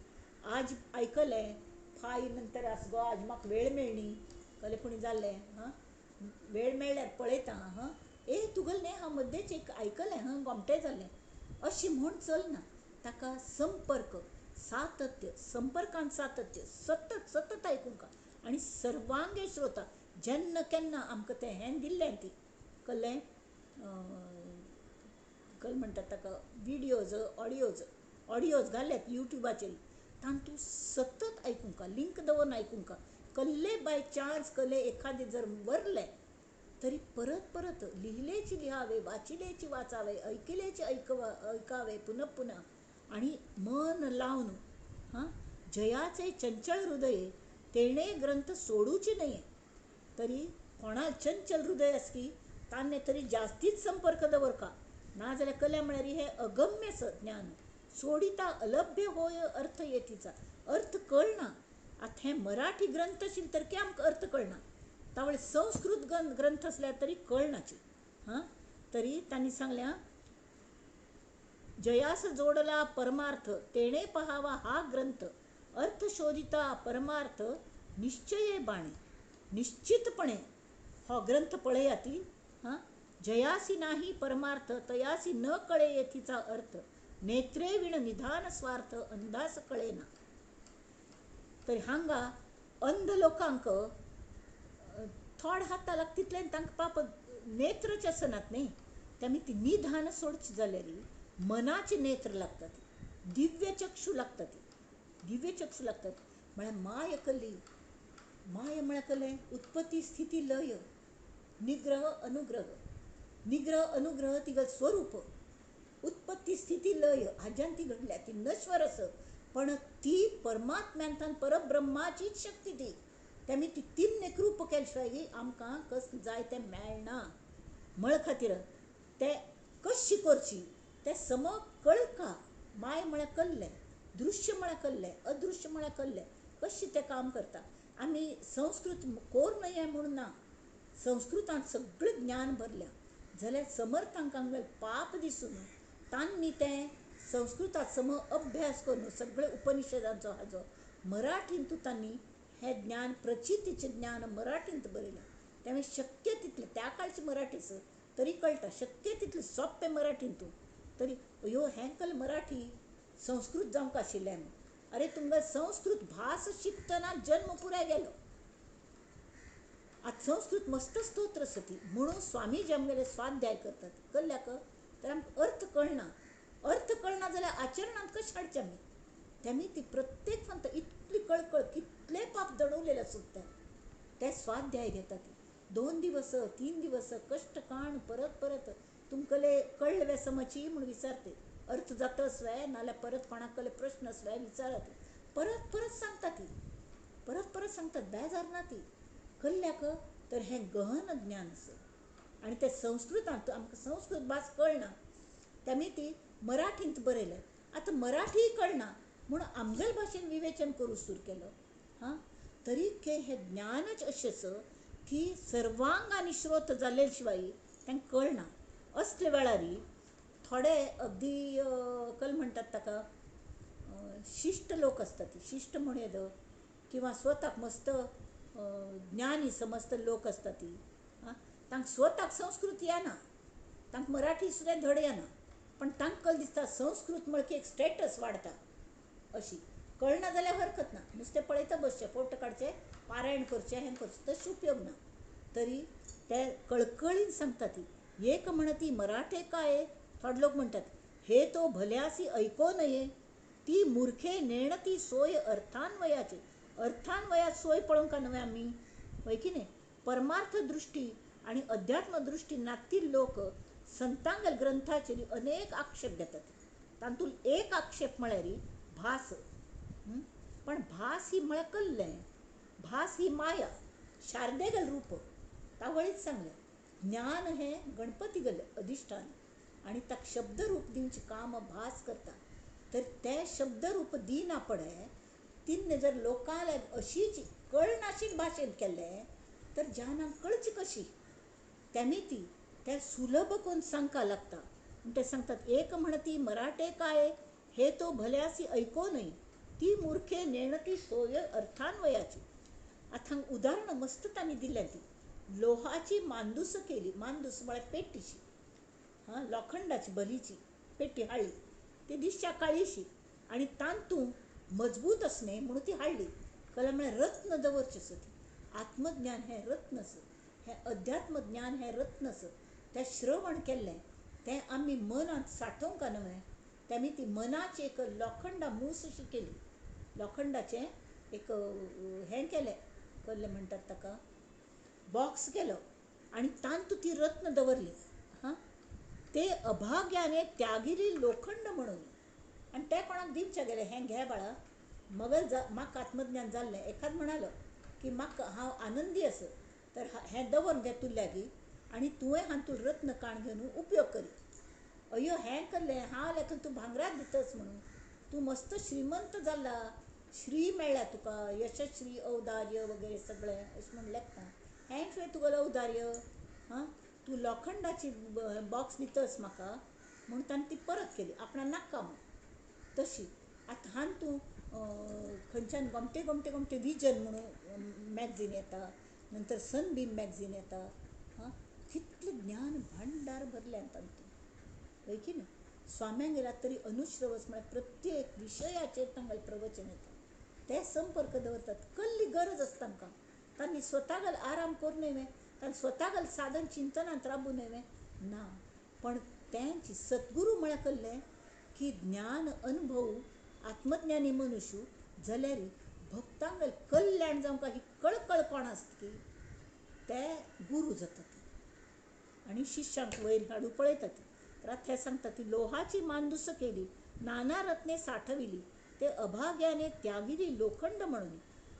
आज आयकलें फाय नंतर आस गो आज म्हाका वेळ मेळ्ळी कले पुणी जाल्लें हां वेळ मेळ्ळ्यार पळयता हां ए तुगेलें न्ही हांव मद्देच एक आयकलें हां गोमटें जालें अशें म्हूण चलना. ताका संपर्क सातत्य, संपर्कान सातत्य, सतत सतत आयकूंक आनी सर्वांगे श्रोता. जेन्ना केन्ना आमकां तें हें दिल्लें ती कळ्ळें कल म्हणटात ताका विडियोज ऑडियोज ऑडियोज घाल्यात युट्यूबाचेर तांतू सतत आयकूंक, लिंक दवरून आयकूंक. कल्ले बाय चान्स कल्ले एखादें जर वरलें तरी परत परत लिहिलेची लिहावे, वाचिलेची वाचावे, ऐकिलेचे ऐकावे पुनः पुनः आनी मन लावन हां. जयाचे चंचल हृदय तेणे ग्रंथ सोडूचे न्हय. तरी कोणा चंचल हृदय आसकी तान्ने तरी जास्तीच संपर्क दवरका, नाजाल्यार कल्या म्हळ्यार हें अगम्य ज्ञान सोडिता अलभ्य होय अर्थ येतीचा अर्थ कळना. आतां हें मराठी ग्रंथ आशिल्ले तर की आमकां अर्थ कळना, तावळ संस्कृत ग्रंथ आसल्यार तरी कळनाची हां. तरी तांणी सांगल्या जयास जोडला परमार्थ तेणे पहावा हा ग्रंथ अर्थ शोधिता परमार्थ निश्चये बाणे. निश्चितपणे हो ग्रंथ पळयाती हां. जयासी नाही परमार्थ तयासी न कळे येथीचा अर्थ नेत्रे विण निधान स्वार्थ अंदास कळेना. तर हांगा अंध लोकांक थोड हाता लागता तितल्यान तांकां पाप नेत्रच आसनात न्ही, तेमी ती निधान सोडची जाल्यार मनाचे नेत्र लागतात, दिव्य चक्षू लागतात, दिव्य चक्षू लागतात. म्हळ्यार माय कली, माय म्हळ्यार कलें उत्पत्ती स्थिती लय निग्रह अनुग्रह, निग्रह अनुग्रह तिगेलें स्वरूप, उत्पत्ती स्थिती लय हाज्यान ती घडल्या, ती नश्वर आसा पण ती परमात्म्यांतल्यान परब्रह्माचीच शक्ती ती. तेमी ती तीन कृप केले शिवाय आमकां कसलें जाय तें मेळना. म्हळ खातीर तें कशी करची तें सम कळका. माय म्हळ्यार कल्लें, दृश्य म्हळ्यार कल्लें, अदृश्य म्हळ्यार कल्लें, कशें तें काम करता. आमी संस्कृत कोर न्हय म्हूण ना, संस्कृतांत सगळें ज्ञान भरल्या जाल्यार समर्थांक पाप दिसून तांणी तें संस्कृतांत सम अभ्यास करून सगळे उपनिषदांचो हाजो मराठींतू तांणी हें ज्ञान प्रचितीचें ज्ञान मराठींत बरयलां. त्यामुळे शक्य तितलें त्या काळचें मराठीच तरी कळटा, शक्य तितलें सोंपें मराठींतू तरी ह्यो हें कल मराठी संस्कृत जावंक आशिल्लें. अरे तुमकां संस्कृत भास शिकतना जन्म पुराय गेलो. आतां संस्कृत मस्त स्तोत्र आसा ती म्हणून स्वामी आमगेले स्वाध्याय करतात कल्ल्याक तर आमकां अर्थ कळना. अर्थ कळना जाल्यार आचरणांत कशें हाडचें आमी? तेमी ती प्रत्येक पंथ इतली कळकळ कितले पाप दडवलेले आसता ते स्वाध्याय घेतात. 2 दिवस 3 दिवस कश्ट काण परत परत तुमकले कळ्ळें वे समची म्हूण विचारते, अर्थ जाता आसवे नाल्यार परत कोणाक कले प्रश्न आसवे विचारत, परत परत सांगता ती, परत परत सांगतात, बेजार ना ती. कल्ल्याक तर हें गहन ज्ञान आसा आनी तें संस्कृतांत आमकां संस्कृत भास कळना तेमी ती मराठींत बरयलें. आतां मराठी कळना म्हूण आमगेले भाशेन विवेचन करूंक सुरू केलो हां. तरी हें ज्ञानच अशें आसा की सर्वांगांनी श्रोत जाले शिवाय तांकां कळना. असले वेळार थोडे अगदी कल म्हणटात ताका शिश्ट लोक आसतात, शिश्ट म्हण येद किंवा स्वताक मस्त ज्ञानी समस्त लोक आसतात ती आं, तांकां स्वताक संस्कृत येना, तांकां मराठी सुद्दां धड येना, पण तांकां कल दिसता संस्कृत म्हळ्यार की एक स्टेटस वाडटा अशी. कळना जाल्यार हरकत ना, नुस्तें पळयता बसचें, फोटो काडचे, पारायण करचें, हें करचें, तशें उपयोग ना. तरी ते कळकळीन सांगता ती एक म्हणती मराठे काय थोडे लोक म्हणटात हे तो भल्यासी ऐको नये ती मुर्खे नेणती सोय अर्थान्वयाची. अर्थान्वयात सोय पळोवंक न्हय आमी, हय की न्हय? परमार्थ दृश्टी आनी अध्यात्म दृश्टी नाती लोक संतांगल ग्रंथाचेर अनेक आक्षेप घेतात. तातूंत एक आक्षेप म्हळ्यार भास. पण भास ही म्हळ्यार कल्लें, भास ही माया, शारदेगल रूप. तावळीच सांगलें ज्ञान हें गणपती गल अधिश्ठान आनी ताका शब्दरूप दिवचें काम भास करता. तर तें शब्दरूप दिना पडे तिन्ने जर लोकांक अशीच कळनाशिल्ले भाशेन केल्लें तर जनांक कळची कशी? तेमी ती तें सुलभ करून सांगपाक लागता. म्हण ते सांगतात एक म्हणती मराठे काय हे तो भल्यासी ऐको न्हय, ती मुर्खे नेणती सोय अर्थान्वयाची. आतां हांगा उदाहरणां मस्त तांणी दिल्या ती लोहाची मांदूस केली, मांदूस म्हळ्यार पेटीशी, हां, लोखंडाची बलीची पेटी हाडली, ती दिसच्या काळीशी आनी तातूंत मजबूत आसलें म्हणून ती हाडली. कला म्हळ्यार रत्न दवरचें आसा ती. आत्मज्ञान हें रत्न आसा, हें अध्यात्म ज्ञान हें रत्न आसा. तें श्रवण केल्लें तें आमी मनांत सांठोवंक न्हय, तें आमी ती मनाची एक लोखंडा मूस अशी केली, लोखंडाचें एक हें केलें, कसलें म्हणटात ताका, बॉक्स केलो आनी तातूंत ती रत्न दवरली. हां, ते अभाग्याने त्यागिली लोखंड म्हणून. आनी ते कोणाक दिवचें गेलें, हें घे बाळा, मगल जा, म्हाका आत्मज्ञान जाल्लें. एखाद म्हणालो की म्हाका हांव आनंदी आसा तर हें दवर घे तुज्या लागीं आनी तुवें हातूंत रत्न काण घेवन उपयोग करी. अयो हें करलें हांव लेखून तूं भांगराक दितस म्हणून, तूं मस्त श्रीमंत जाला, श्री मेळ्ळ्या तुका, यशश्री औदार्य वगैरे सगळें अशें म्हूण लेखता. हें खंय तुगेलें औदार्य? हां, तूं लोखंडाची बॉक्स दितस म्हाका म्हूण ताणें ती परत केली, आपणाक नाका म्हूण. तशी आतां हांगा तूं खंयच्यान गोमटे गोमटे गोमटे विजन म्हणून मॅगझीन येता, नंतर सनबीम मॅगझीन येता. हां, कितलें ज्ञान भांडार भरलें तातूंत, हय की न्हय? स्वाम्यांगेल्या तरी अनुश्रवस म्हळ्यार प्रत्येक विशयाचेर तांगेलें प्रवचन येता. ते संपर्क दवरतात, कसली गरज आसता तांकां, तांणी स्वता गल आराम करूं न्हय, तांणी स्वता गल साधन चिंतनांत राबू न्हय ना. पण तेंची सद्गुरू म्हळ्यार कसलें की ज्ञान अनुभव आत्मज्ञानी मनुष्य जाल्यार भक्तांक कल्याण जावंक ही कळकळ कोण आसता की ते गुरू जातात आनी शिष्यांक वयर हाडूंक पळयतात. तर आतां हे सांगता ती लोहाची मांदूस केली, नाना रत्ने साठविली, ते अभाग्याने त्यागिली लोखंड म्हणून.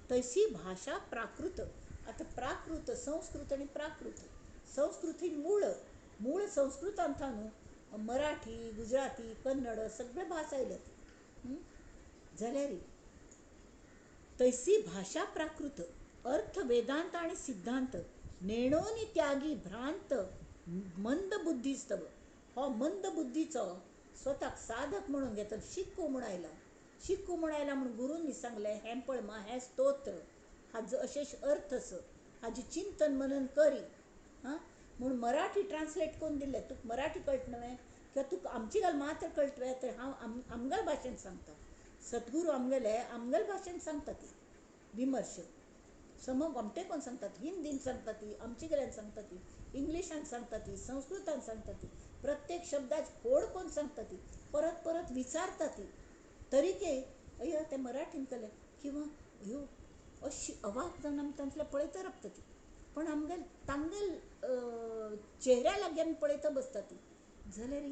तशी भाशा प्राकृत. आतां प्राकृत, संस्कृत आनी प्राकृत. संस्कृत ही मूळ, मूळ संस्कृतांत न्हू मराठी, गुजराती, कन्नड सगळे भास आयल्यात. जाल्यार तैसी भाशा प्राकृत अर्थ वेदांत आनी सिद्धांत नेणोनी त्यागी भ्रांत मंद बुद्धिस्तव. हो मंद बुद्धीचो स्वताक साधक म्हणून घेतलो, शिकू म्हूण आयला, शिकू म्हूण आयला म्हूण गुरूंनी सांगलें हें पळय मा हें स्तोत्र, हाजो अशेश अर्थ आसा, हाजें चिंतन मनन करी. हां, म्हूण मराठी ट्रान्सलेट करून दिलें. तुका मराठी कळटा न्हय किंवा तुका आमची गल मात्र कळटा तर हांव आमगेले भाशेन सांगता. सद्गुरू आमगेले आमगेले भाशेन सांगता ती विमर्श सम गोमटे कोण सांगतात, हिंदीन सांगता ती, आमचे कडेन सांगता ती, इंग्लिशान सांगता ती, संस्कृतान सांगता ती, प्रत्येक शब्दाची खोड कोण सांगता ती, परत परत विचारता ती. तरीके अयो ते मराठीन केलें किंवा अयो अशी अवाक जावन आमी तांतले पळयत रावता ती. पण आमगेल तांगेल चेहऱ्या लागीं आमी पळयत बसता ती. जाल्यार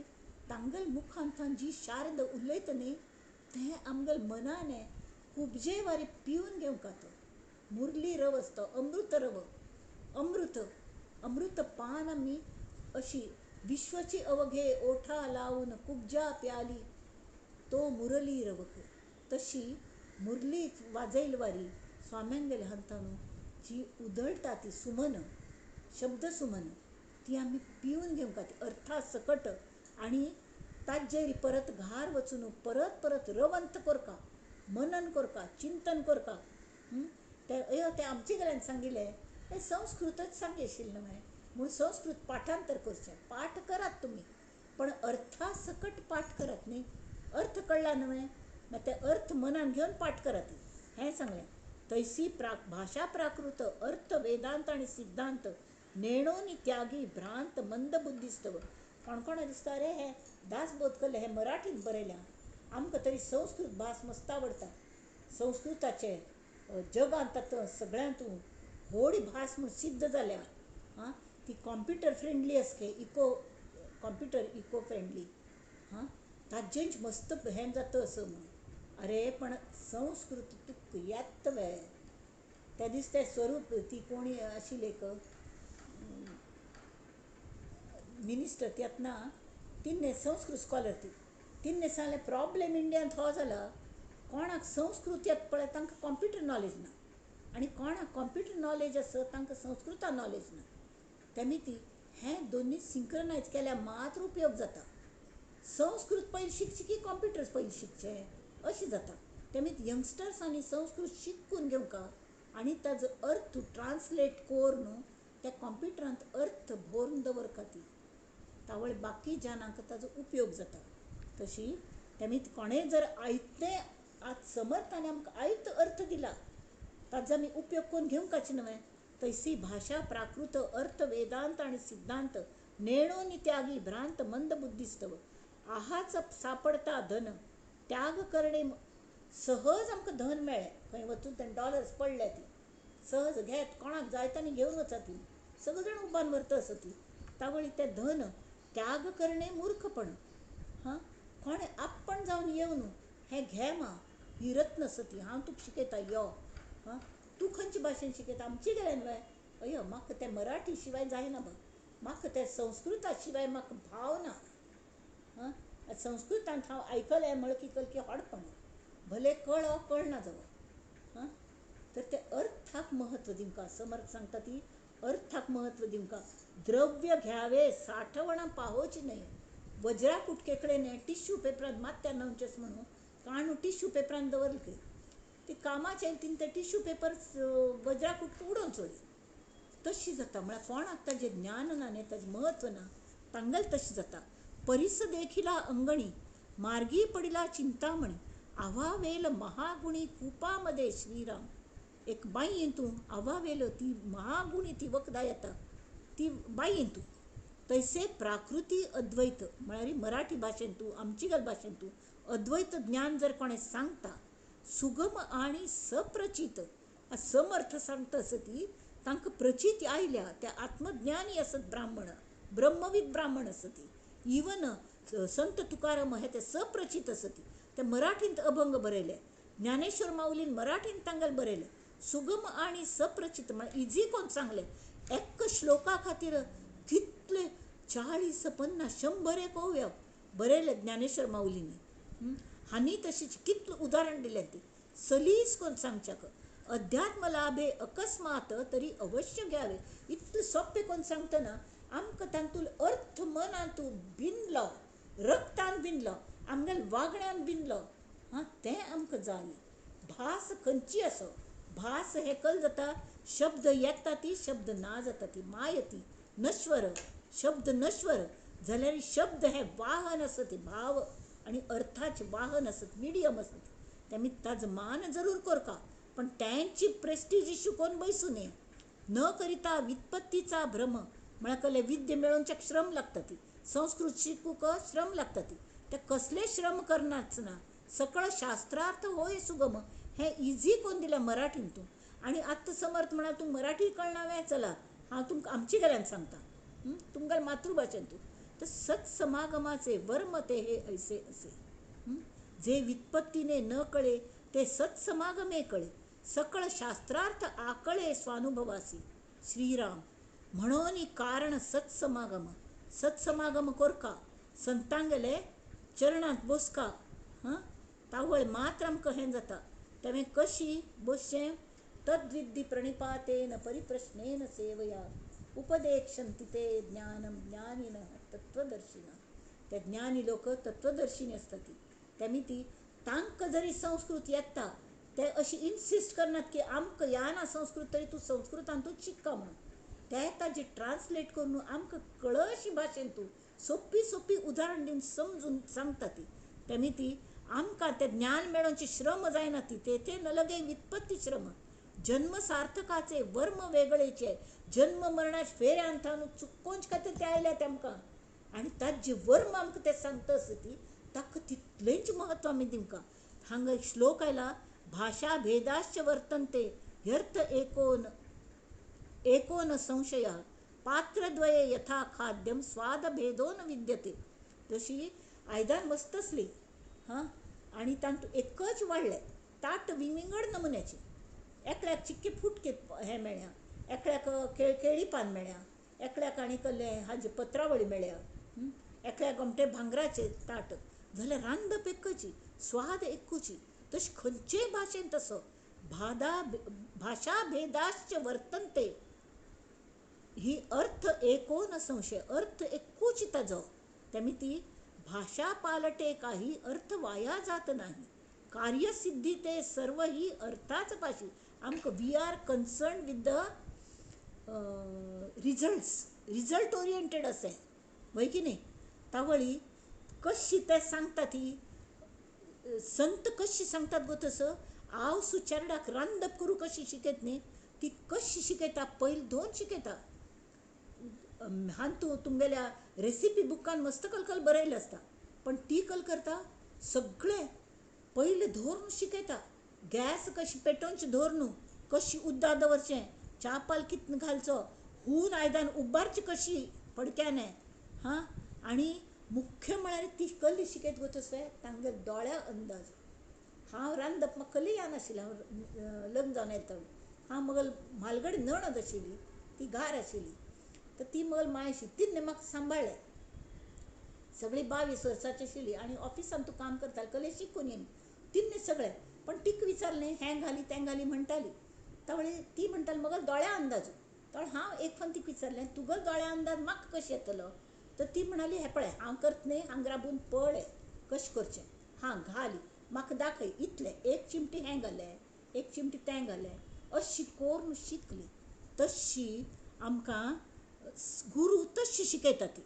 तांगेल मुखांतल्यान जी शारद उलयता न्ही तें आमगेल मनाने कुबजे वारी पिवन घेवंक तो मुरली रव आसता, अमृत रव, अमृत अमृत पान आमी अशी विश्वची अवघे ओठा लावून कुबजा प्याली तो मुरली रवक. तशी मुरली वाजयल वारी स्वाम्यांगेल्या हातान जी उधळटा ती सुमन, शब्द सुमन, ती आमी पिवन घेवंक ती अर्था सकट. आनी ताजेर परत घार वचून परत परत रवंत करका, मनन करका, चिंतन करका. ते अयो ते आमचे कडेन सांगिल्लें हें संस्कृतच सांगी आशिल्लें न्हय म्हूण संस्कृत पाठांतर करचें. पाठ करात तुमी पण अर्था सकट पाठ करात न्ही. अर्थ कळ्ळा न्हय मागीर ते अर्थ मनान घेवन पाठ करात हें सांगलें. तैसी भाशा प्राकृत अर्थ वेदांत आनी सिद्धांत नेणोनी त्यागी भ्रांत मंद बुद्धिस्तव. कोण कोणा दिसता अरे हे दासबोध कल्ले हें मराठींत बरयल्या, आमकां तरी संस्कृत भास मस्त आवडटा. संस्कृताचे जगांत आतां सगळ्यांत व्हड भास म्हूण सिद्ध जाल्या. आं, ती कॉम्प्युटर फ्रेंडली आसके, इको कॉम्प्युटर इको फ्रेंडली. हां, ताजेंच मस्त हें जाता असो म्हणून. अरे पण संस्कृत तुका येता वे? त्या दीस ते स्वरूप ती कोणी आशिल्ली एक मिनिस्टर ती आतां ना, तिन्ने संस्कृत स्कॉलर ती, तिन्ने सांगलें प्रॉब्लेम इंडियांत हो जाला, कोणाक संस्कृत येता पळय तांकां कॉम्प्युटर नॉलेज ना, आनी कोणाक कॉम्प्युटर नॉलेज आसा तांकां संस्कृता नॉलेज ना. तेमी ती हें दोनूय सिंक्रनायज केल्यार मात्र उपयोग जाता. संस्कृत पयलीं शिकचें की कॉम्प्युटर पयलीं शिकचें अशें जाता. तेमी यंगस्टर्सांनी संस्कृत शिकून घेवंका आनी ताजो अर्थ ट्रान्सलेट करून त्या कॉम्प्युटरांत अर्थ भरून दवरका ती तावळ बाकी जनांक ताजो उपयोग जाता. तशी तेमी कोणें जर आयतें आज समर्थान आमकां आयतो अर्थ दिला ताजो आमी उपयोग करून घेवंकाच न्हय. तैसी भाशा प्राकृत अर्थ वेदांत आनी सिद्धांत नेणोनी त्यागी भ्रांत मंद बुद्धिस्तव आहाच सापडता धन त्याग करणे. सहज आमकां धन मेळ्ळें, खंय वचून तें डॉलर्स पडल्या ती सहज घेत कोणाक जाय तांणी घेवन वचा, ती सगळे जाण उबान व्हरता आसा ती. तावळी तें धन त्याग करणे मूर्खपण. हां, कोणें आपण जावन येवन हें घे मा, ही रत्न आसा ती हांव तुका शिकयता यो. हां, तूं खंयचे भाशेन शिकयता? आमचे गेल्यान वे? अय म्हाका तें मराठी शिवाय जायना बा, म्हाका तें संस्कृता शिवाय म्हाका भाव ना. हां, संस्कृतांत हांव आयकलें म्हळ की हडपण भले कळो कळना जावं. हां, तर ते अर्थाक महत्व दिवंका. समर्थ सांगता ती अर्थाक महत्व दिवंका. द्रव्य घ्यावे साठवणा पाहोची न्हय. वज्रा कुटके कडेन टिश्यू पेपरान मात्या न्हांवचेच म्हणून काणू टिश्यू पेपरान दवरले ती कामाचे तिन ते टिश्यू पेपर वज्रा कुटके उडोवन सोडली. तशी जाता म्हळ्यार कोणाक ताजें ज्ञान ना न्ही, ताजें म्हत्व ना, तांगेलें तशें जाता. परिस देखिला अंगणी मार्गी पडिला चिंतामणी आव्हावेल महागुणी कुपामध्ये श्रीराम. एक बाई तूं आव्हावेल ती महागुणी ती वखदां येता ती बाई तूं. तैसे प्राकृती अद्वैत म्हळ्यार मराठी भाशेन तूं आमची गल भाशेन तूं अद्वैत ज्ञान जर कोणें सांगता सुगम आनी सप्रचीत समर्थ सांगता आसा ती तांकां प्रचिती आयल्या त्या आत्मज्ञानी आसत ब्राह्मण, ब्रह्मवीद ब्राह्मण आसा ती. इवन संत तुकाराम हे ते सप्रचीत आसती ते मराठींत अभंग बरयले, ज्ञानेश्वर माऊलीन मराठींत तांगेले बरयले. सुगम आनी सप्रचीत म्हळ्यार इजी कोण सांगलें एक श्लोका खातीर कितले 40, 50, 100 एक ओव्यो बरयले ज्ञानेश्वर माऊलींनी. हांणी तशीच कितलें उदाहरण दिलें ती सलीस कोण सांगच्याक. अध्यात्म लाभे अकस्मात तरी अवश्य घ्यावे. इतलें सोंपें कोण सांगतना आमकां तातूंत अर्थ मनांत भिनलो, रक्तान भिनलो, आमगेल्या वागण्यान भिनलो. हां, तें आमकां जाय. भास खंयची आसो, भास हें कल जाता, शब्द येता ती शब्द ना जाता ती माय ती नश्वर, शब्द नश्वर जाल्यार शब्द हे वाहन आसा ती भाव आनी अर्थाचें वाहन आसत, मिडियम आसत. तेमी ताजो मान जरूर करका पण त्यांची प्रेस्टीज इश्यू कोण बैसूं न्हय. न करिता व्युत्पत्तीचा भ्रम म्हळ्यार कसले विद्या मेळोवच्याक श्रम लागता ती, संस्कृत शिकूंक श्रम लागता ती, ते कसले श्रम करनाच ना. सकळ शास्त्रार्थ होय सुगम हें इजी कोण दिलें मराठीन तूं. आनी आत्तां समर्थ म्हळ्यार तूं मराठी कळना वे चला हांव तुमकां आमची गेल्यान सांगता, तुमकां मातृभाशेन तूं. तर सत्समागमाचे वर्म ते हे ऐसे असे जे व्युत्पत्तीने न कळे ते सत्समागमे कळे. सकळ शास्त्रार्थ आकळे स्वानुभवासी श्रीराम. म्हणून कारण सत्समागम. सत्समागम कोरका, संतांगेले चरणांत बसका. हां, तावळ मात्र आमकां हें जाता. तेवें कशी बसचें? तद्विद्धी प्रणिपातेन परिप्रश्नेन सेवया उपदेक्षन्ति ते ज्ञानम ज्ञानिनः तत्वदर्शिनः. ते ज्ञानी लोक तत्वदर्शिनी आसता ती. तेमी ती तांकां जरी संस्कृत येता ते अशी इन्सिस्ट करनात की आमकां या ना संस्कृत तरी तूं संस्कृतांतूच शिक्का म्हणून. ते ताजी ट्रान्सलेट करून आमकां कळशी भाशेन तूं सोंपी सोंपी उदाहरण दिवन समजून सांगता ती. तेमी ती आमकां तें ज्ञान मेळोवचे श्रम जायना ती तेथे न लगे व्युत्पत्ती श्रम. जन्म सार्थकाचे वर्म वेगळेचे जन्म मरणाचे फेऱ्यान थावन चुकोवचे खातीर ते आयल्या तेमकां. आनी ताजे वर्म आमकां ते सांगता आसा ती ताका तितलेंच म्हत्व आमी दिवंका. हांगा एक श्लोक आयला, भाशा भेदाश्च वर्तन्ते ह्यर्थ एकोन एकोन संशय पात्रद्वये यथा खाद्यम स्वाद भेदो न विद्यते. तशी आयदान मस्त आसली. हां, आनी तातूंत एकच वाडलें ताट विंगड नमुन्याचें. एकल्याक चिक्के फुटके हें मेळ्ळ्या, एकल्याक केळी पान मेळ्ळ्या, एकल्याक आनी कसलें हाजे पत्रावळी मेळ्ळ्या, एकल्याक गोमटे भांगराचें ताट. जाल्यार रांदप एकूच, स्वाद एकूच. तशें खंयचेय भाशेन तसो भाशा भेदाश्च वर्तनते ही अर्थ एको न संशय, अर्थ एकूच ताजो. तेमी ती भाशा पालटे काही अर्थ वाया जात नाही, कार्यसिद्धी ते सर्व ही अर्थाच पाशी. आमकां we are concern with the results, result oriented असें वय की न्ही. तावळी कशी ते सांगता ती संत कशी सांगतात गो तसो आवसू चेरडाक रांदप करूं कशी शिकयत न्ही, ती कशी शिकयता. पयलीं दोन शिकयता. हातूंत तुमगेल्या रेसिपी बुकान मस्त कलकल बरयलें आसता, पण ती कल करता सगळें पयलें धरून शिकयता. गॅस कशी पेटोवची धरून, कशी उद्दां दवरचें, च्या पाल कितलो घालचो, हून आयदन उबारचें कशी फडक्याने. हां, आनी मुख्य म्हळ्यार ती कल्ली शिकयत गो तसो तांगेल्या दोळ्या अंदाज. हांव रांदप म्हाका कल्ली येनाशिल्लें. हांव लग्न जावन येता हांव मगल म्हालगडी नणद आशिल्ली, ती घार आशिल्ली, तर ती मगल माय आशिल्ली, तिणें म्हाका सांबाळ्ळें. सगळीं 22 वर्सांची आशिल्ली आनी ऑफिसान तूं काम करताली, कले शिकून येयली तिणें सगळें. पण तिका विचारलें हें घाली तें घाली म्हणटाली. तावळी ती म्हणटाली मगल दोळ्या अंदाज. तर हांव एक फावट तिका विचारलें तुगेलो दोळ्या अंदाज म्हाका कशें येतलो? तर ती म्हणाली हें पळय हांव करत न्ही, हांगा राबून पळय कशें करचें. हां घाली म्हाका दाखय इतलें, एक चिमटी हें घालें, एक चिमटी तें घालें, अशी करून शिकली. तशी आमकां गुरू तशी शिकयता ती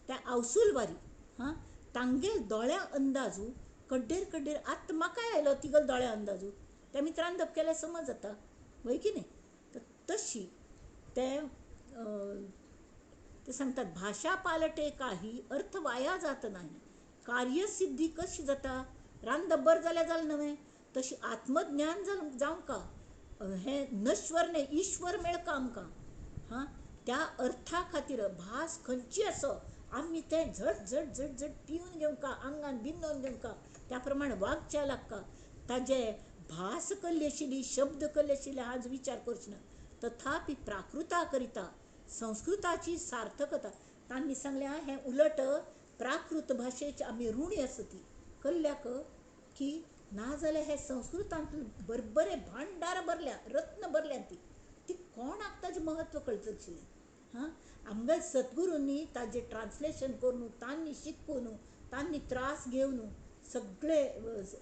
त्या आवसूलवारी. हां, तांगेल दोळ्या अंदाजू कड्डेर कड्डेर आतां म्हाकाय आयलो तिगेलो दोळ्या अंदाजू. त्या मित्रान रांदप केल्यार समज जाता वय की न्ही. तर तशी ते ते सांगतात भाशा पालटे काही अर्थ वाया जात नाही, कार्यसिद्धी कशी जाता. रांदप बरें जाल्यार जालें नवें, तशी आत्मज्ञान जावंका, हें नश्वर न्ही ईश्वर मेळका आमकां. हां, त्या अर्था खातीर भास खंयची आसो आमी तें झट झट झट झट पिवन घेवंका, आंगान बिंदोवन घेवंका, त्या प्रमाण वागचें लागता. ताजे भास कसली आशिल्ली, शब्द कसले आशिल्ले हाजो विचार करचो ना. तथापि प्राकृता करिता संस्कृताची सार्थकता. तांणी सांगलें हें उलट प्राकृत भाशेची आमी ऋणी आसा ती कल्ल्याक की नाजाल्यार हे संस्कृतांत बरबरे भांडार भरल्या, रत्न भरल्या, ती ती कोणाक ताजें म्हत्व कळचें आशिल्लें. हां, आमगे सद्गुरूंनी ताजें ट्रान्सलेशन करून तांणी शिकून तांणी त्रास घेवन सगळे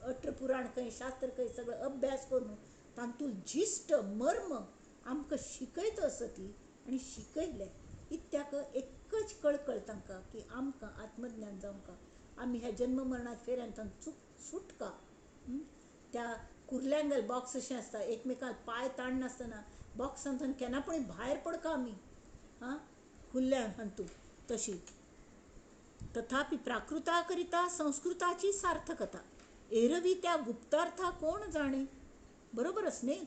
18 पुराण खंय शास्त्र खंय सगळे अभ्यास करून तातूंत जिश्ट मर्म आमकां शिकयत आसा ती आनी शिकयलें. इत्याक एकच कळकळ तांकां की आमकां आत्मज्ञान जावंका, आमी ह्या जन्म मरणात फेऱ्यांतल्यान सुटका. त्या कुर्ल्यांगल बॉक्स अशें आसता, एकमेकांक पांय ताणनासतना बॉक्सांतल्यान केन्ना पण भायर पडका आमी. हां, खुल्ल्या हातूंत तशी. तथापि प्राकृता करिता संस्कृताची सार्थकता, एरवी त्या गुप्तार्था कोण जाणे. बरोबरच न्ही.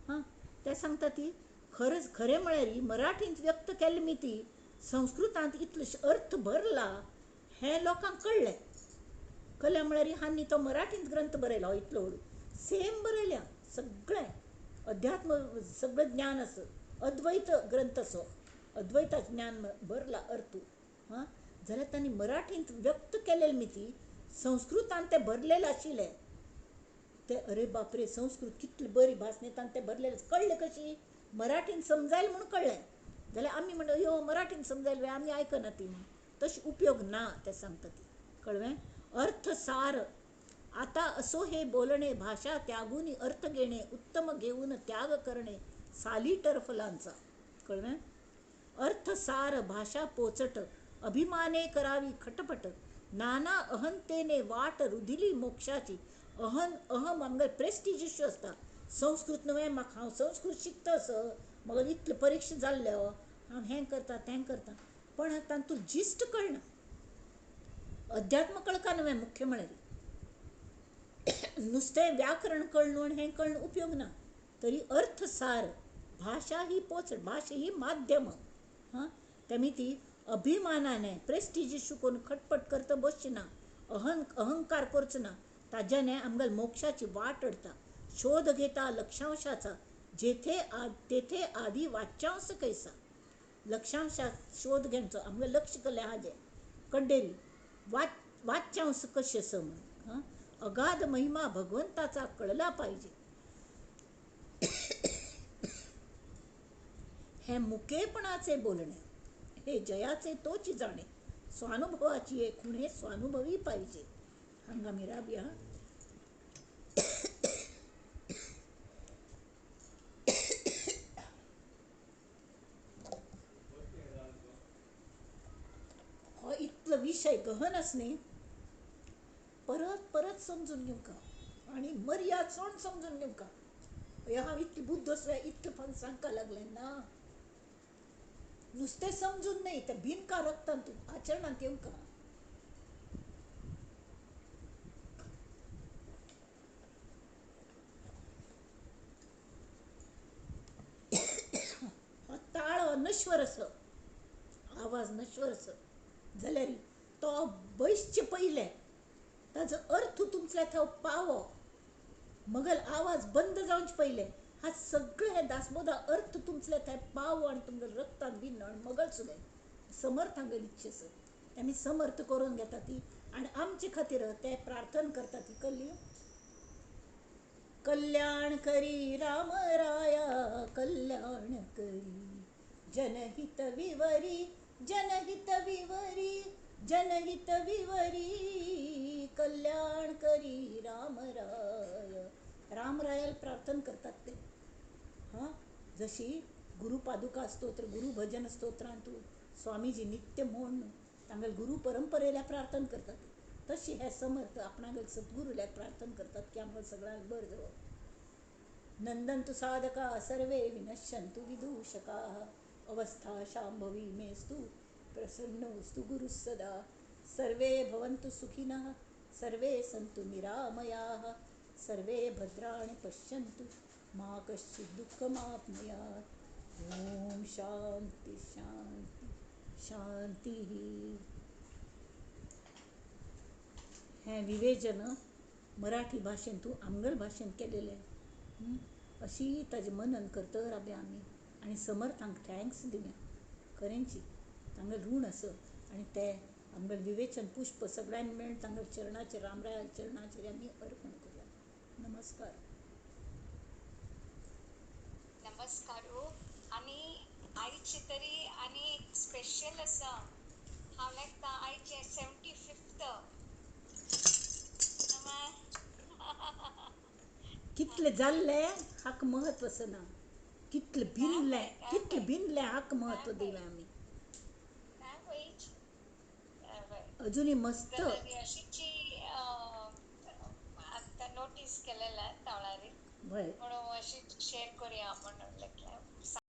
हां, ते सांगता ती खरंच खरें म्हळ्यार मराठींत व्यक्त केल्ली मिती संस्कृतांत इतलो अर्थ भरला हें लोकांक कळ्ळें. कळ्ळें म्हळ्यार हांणी तो मराठींत ग्रंथ बरयला इतलो व्हड, सेम बरयल्या सगळें अध्यात्म सगळें ज्ञान आसा, अद्वैत ग्रंथ असो अद्वैताचें ज्ञान भरला अर्थ. हां, जाल्यार तांणी मराठींत व्यक्त केलेली मिती संस्कृतांत तें भरलेलें आशिल्लें. ते अरे बापरे संस्कृत कितली बरी भास न्ही, तांकां तें भरलेलें कळ्ळें कशी मराठीन समजायल म्हूण कळ्ळें. जाल्यार आमी म्हणटा यो मराठीन समजायल आमी आयकना ती म्हूण, तशें उपयोग ना ते सांगता ती. कळ्ळें. अर्थसार आता असो हे बोलणे भाषा त्यागून अर्थ घेणे उत्तम घेऊन त्याग करणे साली टरफलांचा. कळ्ळें. अर्थसार भाषा पोचट अभिमाने करावी खटपट नाना अहंतेने वाट रुधिली मोक्षाची. अहं अहम आमगेर प्रेस्टीज इश्यू आसता. संस्कृत न्हय म्हाका हांव संस्कृत शिकता असो म्हाका इतले परिक्षा जाल्ल्यो हांव हें करता तें करता, पण तातूंत जिस्ट कळना, अध्यात्म कळका न्हय. मुख्य म्हळ्यार नुस्तें व्याकरण कळ्ळें आनी हें कळ्ळें उपयोग ना. तरी अर्थसार भाशा ही पोचट, भाशा ही माध्यम. हां, तेमी ती अभिमानाने प्रेस्टीज इश्यू करून खटपट करता बसची ना. अहंकार करचो ना, ताज्याने आमगेले मोक्षाची वाट अडता. शोध घेता लक्षांशाचा, जेथे तेथे आदी वाच्यांश कैसा. लक्षांशा शोध घेवचो, आमगे लक्ष कल्लें आहा जें कड्डेरी वाच्यांश कशें आसा म्हणून. अगाध महिमा भगवंताचा कळला पाहिजे. हे मुकेपणाचे बोलणे, हे जयाचे तोच जाणे, स्वानुभवाची एक खुणे स्वानुभवी पाहिजे. हांगा आमी रावया. हो इतलो विशय गहन आसने, परत परत समजून घेवंका आनी मर्याद सोड समजून घेवंका. हांव इतली बुद्द आसल्या इतलें फक्त सांगपा लागलें ना, नुस्तें समजून न्हय, तें बिनका रक्तान तूं आचरणांत येवंका. हो ताळो नश्वर आसा, आवाज नश्वर आसा जाल्यार तो बैसचे पयलें ताजो अर्थ तुमच्या थंय पावो, मगल आवाज बंद जावचे पयलें हा सगळे हे दासबोधा अर्थ तुमचले थंय पावो आनी तुमगे रक्तान बिन्न आनी मगल सुद्दां समर्थांगेली इच्छा आसा, आमी समर्थ करून घेता ती आनी आमचे खातीर ते प्रार्थना करता ती. कल्ली कल्याण करी राम राया, कल्याण करी, जनहित विवरी, जनहित विवरी, जनहित विवरी, कल्याण करी राम राय. रामरायाला प्रार्थना करतात ते. हां, जशी गुरुपादुका स्तोत्र, गुरुभजन स्तोत्रांतू स्वामीजी नित्य म्हूण तांगेले गुरु परंपरेला प्रार्थना करतात, तशी हे समर्थ आपणागेले सद्गुरूला प्रार्थना करतात की आमकां सगळ्यांक बरें जावप. नंदंतु साधका सर्वे विनश्यंतु विदूषकाः, अवस्था शांभवी मेस्तु प्रसन्नोस्तु गुरुः सदा. सर्वे भवन्तु सुखिनः, सर्वे सन्तु निरामयाः, सर्वे भद्राणि पश्यन्तु मा कश्चित् दुःखमाप्नुयात्. ओम शांती शांती शांती. हें विवेचन मराठी भाशेंत तूं आमगेले भाशेंत केलेलें. अशी ताजें मनन करत रावया आमी आनी समर्थांक thanks दिवया. खरेंची तांगेलें ऋण आसा आनी ते आमगेलें विवेचन पुष्प सगळ्यांनी मेळून तांगेल्या चरणाचेर, रामराया चरणाचेर आमी अर्पण करुया. नमस्कार. नमस्कार. आनी आयचे तरी आनी एक स्पेशल आसा, हांव लायक आयचे 75th. कितले जाल्ले हाका महत्व आसना, कितले भिनले, कितले भिनले हाका महत्व दिलें आमी. अजुनूय मस्त नोटीस केलेला तळारी म्हणून अशी शेअर करूया म्हणून.